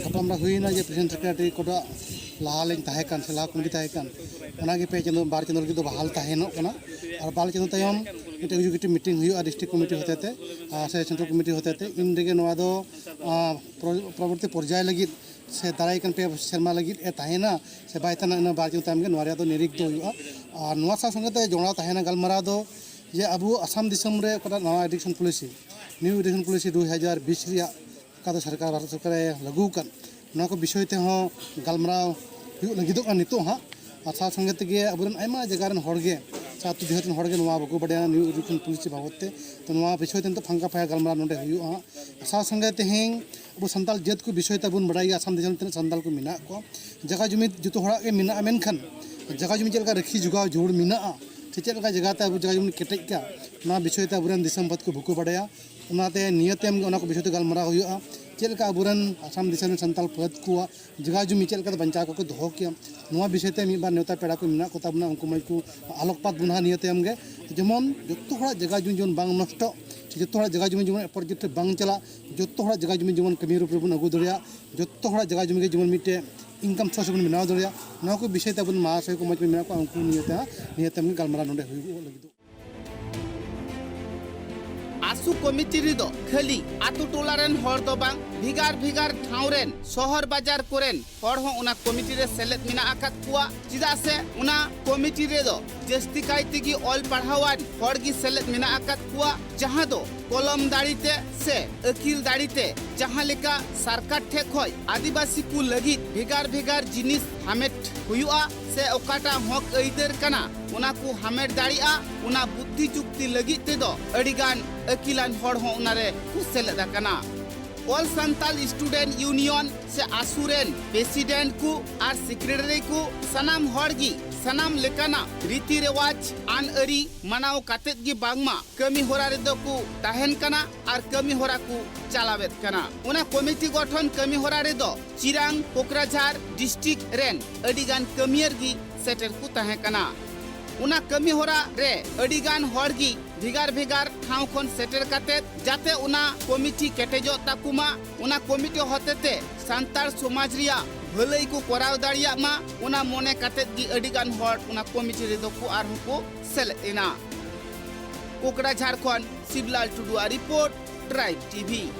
ᱜᱟᱯᱟᱞᱢᱟᱨᱟᱣ ᱦᱩᱭᱱᱟ ᱡᱮ ᱯᱨᱮᱥᱤᱰᱮᱱᱴ ᱥᱮᱠᱨᱮᱴᱟᱨᱤ ᱠᱚᱫᱚ ᱞᱟᱦᱟ ᱞᱤᱧ ᱛᱟᱦᱮᱸ ᱠᱟᱱ ᱥᱮ ᱞᱟᱦᱟ ᱠᱚᱢᱤᱴᱤ ᱛᱟᱦᱮᱸ ᱠᱟᱱ, ᱚᱱᱟᱜᱮ ᱯᱮ ᱪᱟᱸᱫᱳ, ᱵᱟᱨ ᱪᱟᱸᱫᱳ ᱞᱟᱹᱜᱤᱫ ᱫᱚ ᱵᱟᱦᱟᱞ ᱛᱟᱦᱮᱱᱚᱜ ᱠᱟᱱᱟ᱾ ᱟᱨ ᱵᱟᱨ ᱪᱟᱸᱫᱳ ᱛᱟᱭᱚᱢ ᱢᱤᱫᱴᱮᱱ ᱮᱠᱡᱤᱠᱤᱭᱩᱴᱤᱵᱷ ᱢᱤᱴᱤᱝ ᱦᱩᱭᱩᱜᱼᱟ ᱰᱤᱥᱴᱨᱤᱠᱴ ᱠᱚᱢᱤᱴᱤ ᱦᱚᱛᱮᱛᱮ, ᱟᱨ ᱥᱮ ᱥᱮᱱᱴᱨᱟᱞ ᱠᱚᱢᱤᱴᱤ ᱦᱚᱛᱮᱛᱮ᱾ ᱤᱱ ᱨᱮᱜᱮ ᱱᱚᱣᱟ ᱫᱚ, ᱟᱸ, ᱯᱚᱨᱚ-, ᱯᱚᱨᱚᱵᱚᱨᱛᱤ ᱯᱚᱨᱡᱟᱭ ᱞᱟᱹᱜᱤᱫ ᱥᱮ ᱫᱟᱨᱟᱭ ᱠᱟᱱ ᱯᱮ ᱥᱮᱨᱢᱟ ᱞᱟᱹᱜᱤᱫ ᱮ ᱛᱟᱦᱮᱱᱟ ᱥᱮ ᱵᱟᱭ ᱛᱟᱦᱮᱱᱟ, ᱤᱱᱟᱹ ᱵᱟᱨ ᱪᱟᱸᱫᱳ ᱛᱟᱭᱚᱢ ᱜᱮ ᱱᱚᱣᱟ ᱨᱮᱭᱟᱜ ᱫᱚ ᱱᱤᱨᱤᱠ ᱫᱚ ᱦᱩᱭᱩᱜᱼᱟ᱾ ᱟᱨ ᱱᱚᱣᱟ ᱥᱟᱶ ᱥᱚᱸᱜᱮ ᱛᱮ ᱡᱚᱲᱟᱣ ᱛᱟᱦᱮᱱᱟ ᱜᱟᱞᱢᱟᱨᱟᱣ ᱫᱚ ᱡᱮ ᱟᱵᱚ ᱟᱥᱟᱢ ᱫᱤᱥᱚᱢ ᱨᱮ ᱚᱠᱟᱴᱟᱜ ᱱᱟᱣᱟ education policy, New education policy ᱫᱩ ᱦᱟᱡᱟᱨ ᱵᱤᱥ ᱨᱮᱭᱟᱜ ᱚᱠᱟ ᱫᱚ ᱥᱚᱨᱠᱟᱨ, ᱵᱷᱟᱨᱚᱛ ᱥᱚᱨᱠᱟᱨᱮ ᱞᱟᱹᱜᱩ ᱟᱠᱟᱫ, ᱱᱚᱣᱟ ᱠᱚ ᱵᱤᱥᱚᱭ ᱛᱮᱦᱚᱸ ᱜᱟᱞᱢᱟᱨᱟᱣ ᱦᱩᱭᱩᱜ ᱞᱟᱹᱜᱤᱫᱚᱜ ᱠᱟᱱᱟ ᱱᱤᱛᱚᱜ ᱦᱟᱸᱜ᱾ ᱟᱨ ᱥᱟᱶ ᱥᱚᱸᱜᱮ ᱛᱮᱜᱮ ᱟᱵᱚᱨᱮᱱ ᱟᱭᱢᱟ ᱡᱟᱭᱜᱟ ᱨᱮᱱ ᱦᱚᱲ ᱜᱮ, ᱥᱮ ᱟᱹᱛᱩ ᱰᱤᱦᱟᱹᱛ ᱨᱮᱱ ᱦᱚᱲ ᱜᱮ ᱱᱚᱣᱟ ᱵᱟᱠᱚ ᱵᱟᱰᱟᱭᱟ ᱱᱤᱭᱩ ᱮᱰᱩᱠᱮᱥᱚᱱ ᱯᱚᱞᱤᱥᱤ ᱵᱟᱵᱚᱫ ᱛᱮ᱾ ᱛᱚ ᱱᱚᱣᱟ ᱵᱤᱥᱚᱭ ᱛᱮ ᱱᱤᱛᱚᱜ ᱯᱷᱟᱸᱠᱟ ᱯᱷᱟᱭᱟ ᱜᱟᱞᱢᱟᱨᱟᱣ ᱱᱚᱰᱮ ᱦᱩᱭᱩᱜᱼᱟ ᱦᱟᱸᱜ᱾ ᱟᱨ ᱥᱟᱶ ᱥᱚᱸᱜᱮ ᱛᱮᱦᱮᱧ ᱟᱵᱚ ᱥᱟᱱᱛᱟᱲ ᱡᱟᱹᱛ ᱠᱚ ᱵᱤᱥᱚᱭ ᱛᱮᱵᱚᱱ ᱵᱟᱰᱟᱭ ᱜᱮᱭᱟ, ᱟᱥᱟᱢ ᱫᱤᱥᱚᱢ ᱨᱮ ᱛᱤᱱᱟᱹᱜ ᱥᱟᱱᱛᱟᱲ ᱠᱚ ᱢᱮᱱᱟᱜ ᱠᱚᱣᱟ᱾ ᱡᱟᱭᱜᱟ ᱡᱩᱢᱤ ᱡᱚᱛᱚ ᱦᱚᱲᱟᱜ ᱜᱮ ᱢᱮᱱᱟᱜᱼᱟ, ᱢᱮᱱᱠᱷᱟᱱ ᱡᱟᱭᱜᱟ ᱡᱩᱢᱤ ᱪᱮᱫ ᱞᱮᱠᱟ ᱨᱟᱹᱠᱷᱤ ᱡᱚᱜᱟᱣ ᱡᱟᱹᱨᱩᱲ ᱢᱮᱱᱟᱜᱼᱟ, ᱥᱮ ᱪᱮᱫ ᱞᱮᱠᱟ ᱡᱟᱭᱜᱟ ᱛᱮ ᱟᱵᱚ ᱡᱟᱭᱜᱟ ᱡᱩᱢᱤ ᱠᱮᱴᱮᱡ ᱠᱟᱜᱼᱟ, ᱱᱚᱣᱟ ᱵᱤᱥᱚᱭ ᱛᱮ ᱟᱵᱚᱨᱮᱱ ᱫᱤᱥᱚᱢ ᱯᱷᱟᱹᱫ ᱠᱚ ᱵᱟᱠᱚ ᱵᱟᱰᱟᱭᱟ᱾ ᱚᱱᱟᱛᱮ ᱱᱤᱭᱟᱹ ᱛᱟᱭᱚᱢ ᱜᱮ ᱚᱱᱟ ᱠᱚ ᱵᱤᱥᱚᱭ ᱛᱮ ᱜᱟᱞᱢᱟᱨᱟᱣ ᱦᱩᱭᱩᱜᱼᱟ, ᱪᱮᱫ ᱞᱮᱠᱟ ᱟᱵᱚᱨᱮᱱ ᱟᱥᱟᱢ ᱫᱤᱥᱚᱢ ᱨᱮᱱ ᱥᱟᱱᱛᱟᱲ ᱯᱷᱟᱹᱫ ᱠᱚᱣᱟᱜ ᱡᱟᱭᱜᱟ ᱡᱩᱢᱤ ᱪᱮᱫ ᱞᱮᱠᱟᱛᱮ ᱵᱟᱧᱪᱟᱣ ᱠᱚᱠᱚ ᱫᱚᱦᱚ ᱠᱮᱭᱟ᱾ ᱱᱚᱣᱟ ᱵᱤᱥᱚᱭ ᱛᱮ ᱢᱤᱫ ᱵᱟᱨ ᱱᱮᱣᱛᱟ ᱯᱮᱲᱟ ᱠᱚ ᱢᱮᱱᱟᱜ ᱠᱚ ᱛᱟᱵᱚᱱᱟ, ᱩᱱᱠᱩ ᱢᱚᱡᱽ ᱠᱚ ᱟᱞᱳᱠᱯᱟᱛ ᱵᱚᱱᱟ ᱱᱤᱭᱟᱹ ᱛᱟᱭᱚᱢ ᱜᱮ, ᱡᱮᱢᱚᱱ ᱡᱚᱛᱚ ᱦᱚᱲᱟᱜ ᱡᱟᱭᱜᱟ ᱡᱩᱢᱤ ᱡᱮᱢᱚᱱ ᱵᱟᱝ ᱱᱚᱥᱴᱚᱜ, ᱥᱮ ᱡᱚᱛᱚ ᱦᱚᱲᱟᱜ ᱡᱟᱭᱜᱟ ᱡᱩᱢᱤ ᱡᱮᱢᱚᱱ ᱮᱯᱚᱨ ᱡᱮᱯᱚᱨ ᱵᱟᱝ ᱪᱟᱞᱟᱜ, ᱡᱚᱛᱚ ᱦᱚᱲᱟᱜ ᱡᱟᱭᱜᱟ ᱡᱩᱢᱤ ᱡᱮᱢᱚᱱ ᱠᱟᱹᱢᱤ ᱨᱩᱯ ᱨᱮᱵᱚᱱ ᱟᱹᱜᱩ ᱫᱟᱲᱮᱭᱟᱜ, ᱡᱚᱛᱚ ᱦᱚᱲᱟᱜ ᱡᱟᱭᱜᱟ ᱡᱩᱢᱤ ᱜᱮ ᱡᱮᱢᱚᱱ ᱢᱤᱫᱴᱮᱡ ᱤᱱᱠᱟᱢ ᱥᱳᱨᱥ ᱵᱚᱱ ᱵᱮᱱᱟᱣ ᱫᱟᱲᱮᱭᱟᱜ, ᱱᱚᱣᱟ ᱠᱚ ᱵᱤᱥᱚᱭ ᱛᱮ ᱟᱵᱚ ᱢᱟᱦᱟᱥᱚᱭ ᱠᱚ ᱢᱚᱡᱽ ᱠᱚ ᱢᱮᱱᱟᱜ ᱠᱚᱣᱟ, ᱩᱱᱠᱩ ᱱᱤᱭᱟᱹ ᱛᱮ ᱦᱟᱸᱜ ᱱᱤᱭᱟᱹ ᱛᱟᱭᱚᱢ ᱜᱮ ᱜᱟᱞᱢᱟᱨᱟᱣ ᱱᱚᱰᱮ ᱦᱩᱭᱩᱜ ᱞᱟᱹᱜᱤᱫᱚᱜ᱾ ᱟᱥᱩ ᱠᱚᱢᱤᱴᱤ ᱨᱮᱫᱚ ᱠᱷᱟᱹᱞᱤ ᱟᱛᱳ ᱴᱚᱞᱟ ᱨᱮᱱ ᱦᱚᱲ ᱫᱚ ᱵᱟᱝ, ᱵᱷᱮᱜᱟᱨ ᱵᱷᱮᱜᱟᱨ ᱴᱷᱟᱶ ᱨᱮᱱ ᱥᱚᱦᱚᱨ ᱵᱟᱡᱟᱨ ᱠᱚᱨᱮᱱ ᱦᱚᱲ ᱦᱚᱸ ᱚᱱᱟ ᱠᱚᱢᱤᱴᱤ ᱨᱮ ᱥᱮᱞᱮᱫ ᱢᱮᱱᱟᱜ ᱟᱠᱟᱫ ᱠᱚᱣᱟ᱾ ᱪᱮᱫᱟᱜ ᱥᱮ ᱚᱱᱟ ᱠᱚᱢᱤᱴᱤ ᱨᱮᱫᱚ ᱡᱟᱹᱥᱛᱤ ᱠᱟᱭ ᱛᱮᱜᱮ ᱚᱞ ᱯᱟᱲᱦᱟᱣᱟᱱ ᱦᱚᱲ ᱜᱮ ᱥᱮᱞᱮᱫ ᱢᱮᱱᱟᱜ ᱟᱠᱟᱫ ᱠᱚᱣᱟ, ᱡᱟᱦᱟᱸ ᱫᱚ ᱠᱚᱞᱚᱢ ᱫᱟᱲᱮ ᱛᱮ ᱥᱮ ᱟᱹᱠᱤᱞ ᱫᱟᱲᱮ ᱛᱮ ᱡᱟᱦᱟᱸ ᱞᱮᱠᱟ ᱥᱚᱨᱠᱟᱨ ᱴᱷᱮᱱ ᱠᱷᱚᱱ ᱟᱹᱫᱤᱵᱟᱹᱥᱤ ᱠᱚ ᱞᱟᱹᱜᱤᱫ ᱵᱷᱮᱜᱟᱨ ᱵᱷᱮᱜᱟᱨ ᱡᱤᱱᱤᱥ ᱦᱟᱢᱮᱴ ᱦᱩᱭᱩᱜᱼᱟ, ᱥᱮ ᱚᱠᱟᱴᱟᱜ ᱦᱚᱠ ᱟᱹᱭᱫᱟᱹᱨ ᱠᱟᱱᱟ, ᱚᱱᱟ ᱠᱚ ᱦᱟᱢᱮᱴ ᱫᱟᱲᱮᱭᱟᱜᱼᱟ, ᱚᱱᱟ ᱵᱩᱫᱽᱫᱷᱤ ᱡᱩᱠᱛᱤ ᱞᱟᱹᱜᱤᱫ ᱛᱮᱫᱚ ᱟᱹᱰᱤᱜᱟᱱ ᱟᱹᱠᱤᱞᱟᱱ ᱦᱚᱲ ᱦᱚᱸ ᱚᱱᱟᱨᱮ ᱠᱚ ᱥᱮᱞᱮᱫ ᱟᱠᱟᱱᱟ᱾ All Santal Student Union ᱥᱮ ᱟᱥᱩ ᱨᱮᱱ president ᱠᱚ ᱟᱨ secretary ᱠᱚ ᱥᱟᱱᱟᱢ ᱦᱚᱲ ᱜᱮ ᱥᱟᱱᱟᱢ ᱞᱮᱠᱟᱱᱟᱜ ᱨᱤᱛᱤ ᱨᱮᱣᱟᱡᱽ ᱟᱹᱱ ᱟᱹᱨᱤ ᱢᱟᱱᱟᱣ ᱠᱟᱛᱮᱫ ᱜᱮ ᱵᱟᱝᱢᱟ ᱠᱟᱹᱢᱤ ᱦᱚᱨᱟ ᱨᱮᱫᱚ ᱠᱚ ᱛᱟᱦᱮᱱ ᱠᱟᱱᱟ ᱟᱨ ᱠᱟᱹᱢᱤ ᱦᱚᱨᱟ ᱠᱚ ᱪᱟᱞᱟᱣᱮᱫ ᱠᱟᱱᱟ᱾ ᱚᱱᱟ ᱠᱚᱢᱤᱴᱤ ᱜᱚᱴᱷᱚᱱ ᱠᱟᱹᱢᱤ ᱦᱚᱨᱟ ᱨᱮᱫᱚ ᱪᱤᱨᱟᱝ ᱠᱳᱠᱨᱟᱡᱷᱟᱨ district ᱨᱮᱱ ᱟᱹᱰᱤᱜᱟᱱ ᱠᱟᱹᱢᱤᱭᱟᱹᱨ ᱜᱮ ᱥᱮᱴᱮᱨ ᱠᱚ ᱛᱟᱦᱮᱸ ᱠᱟᱱᱟ᱾ ᱚᱱᱟ ᱠᱟᱹᱢᱤ ᱦᱚᱨᱟ ᱨᱮ ᱟᱹᱰᱤᱜᱟᱱ ᱦᱚᱲ ᱜᱮ ᱵᱷᱮᱜᱟᱨ ᱵᱷᱮᱜᱟᱨ ᱴᱷᱟᱶ ᱠᱷᱚᱱ ᱥᱮᱴᱮᱨ ᱠᱟᱛᱮ ᱡᱟᱛᱮ ᱚᱱᱟ ᱠᱚᱢᱤᱴᱤ ᱠᱮᱴᱮᱡᱚᱜ ᱛᱟᱠᱚ ᱢᱟ, ᱚᱱᱟ ᱠᱚᱢᱤᱴᱤ ᱦᱚᱛᱮᱛᱮ ᱥᱟᱱᱛᱟᱲ ᱥᱚᱢᱟᱡᱽ ᱨᱮᱭᱟᱜ ᱵᱷᱟᱹᱞᱟᱹᱭ ᱠᱚ ᱠᱚᱨᱟᱣ ᱫᱟᱲᱮᱭᱟᱜ ᱢᱟ, ᱚᱱᱟ ᱢᱚᱱᱮ ᱠᱟᱛᱮ ᱜᱮ ᱟᱹᱰᱤᱜᱟᱱ ᱦᱚᱲ ᱚᱱᱟ ᱠᱚᱢᱤᱴᱤ ᱨᱮᱫᱚ ᱠᱚ ᱟᱨᱦᱚᱸ ᱠᱚ ᱥᱮᱞᱮᱫ ᱮᱱᱟ᱾ ᱠᱳᱠᱲᱟᱡᱷᱟᱲ ᱠᱷᱚᱱ ᱥᱤᱵᱞᱟᱞ ᱴᱩᱰᱩᱣᱟᱜ report, Tribe T V.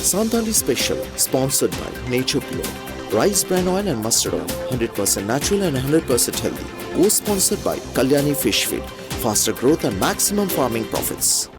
Santali Special, sponsored by Nature Pure, Rice Bran Oil and Mustard Oil, hundred percent natural and hundred percent healthy. Co-sponsored by Kalyani Fish Feed, faster growth and maximum farming profits.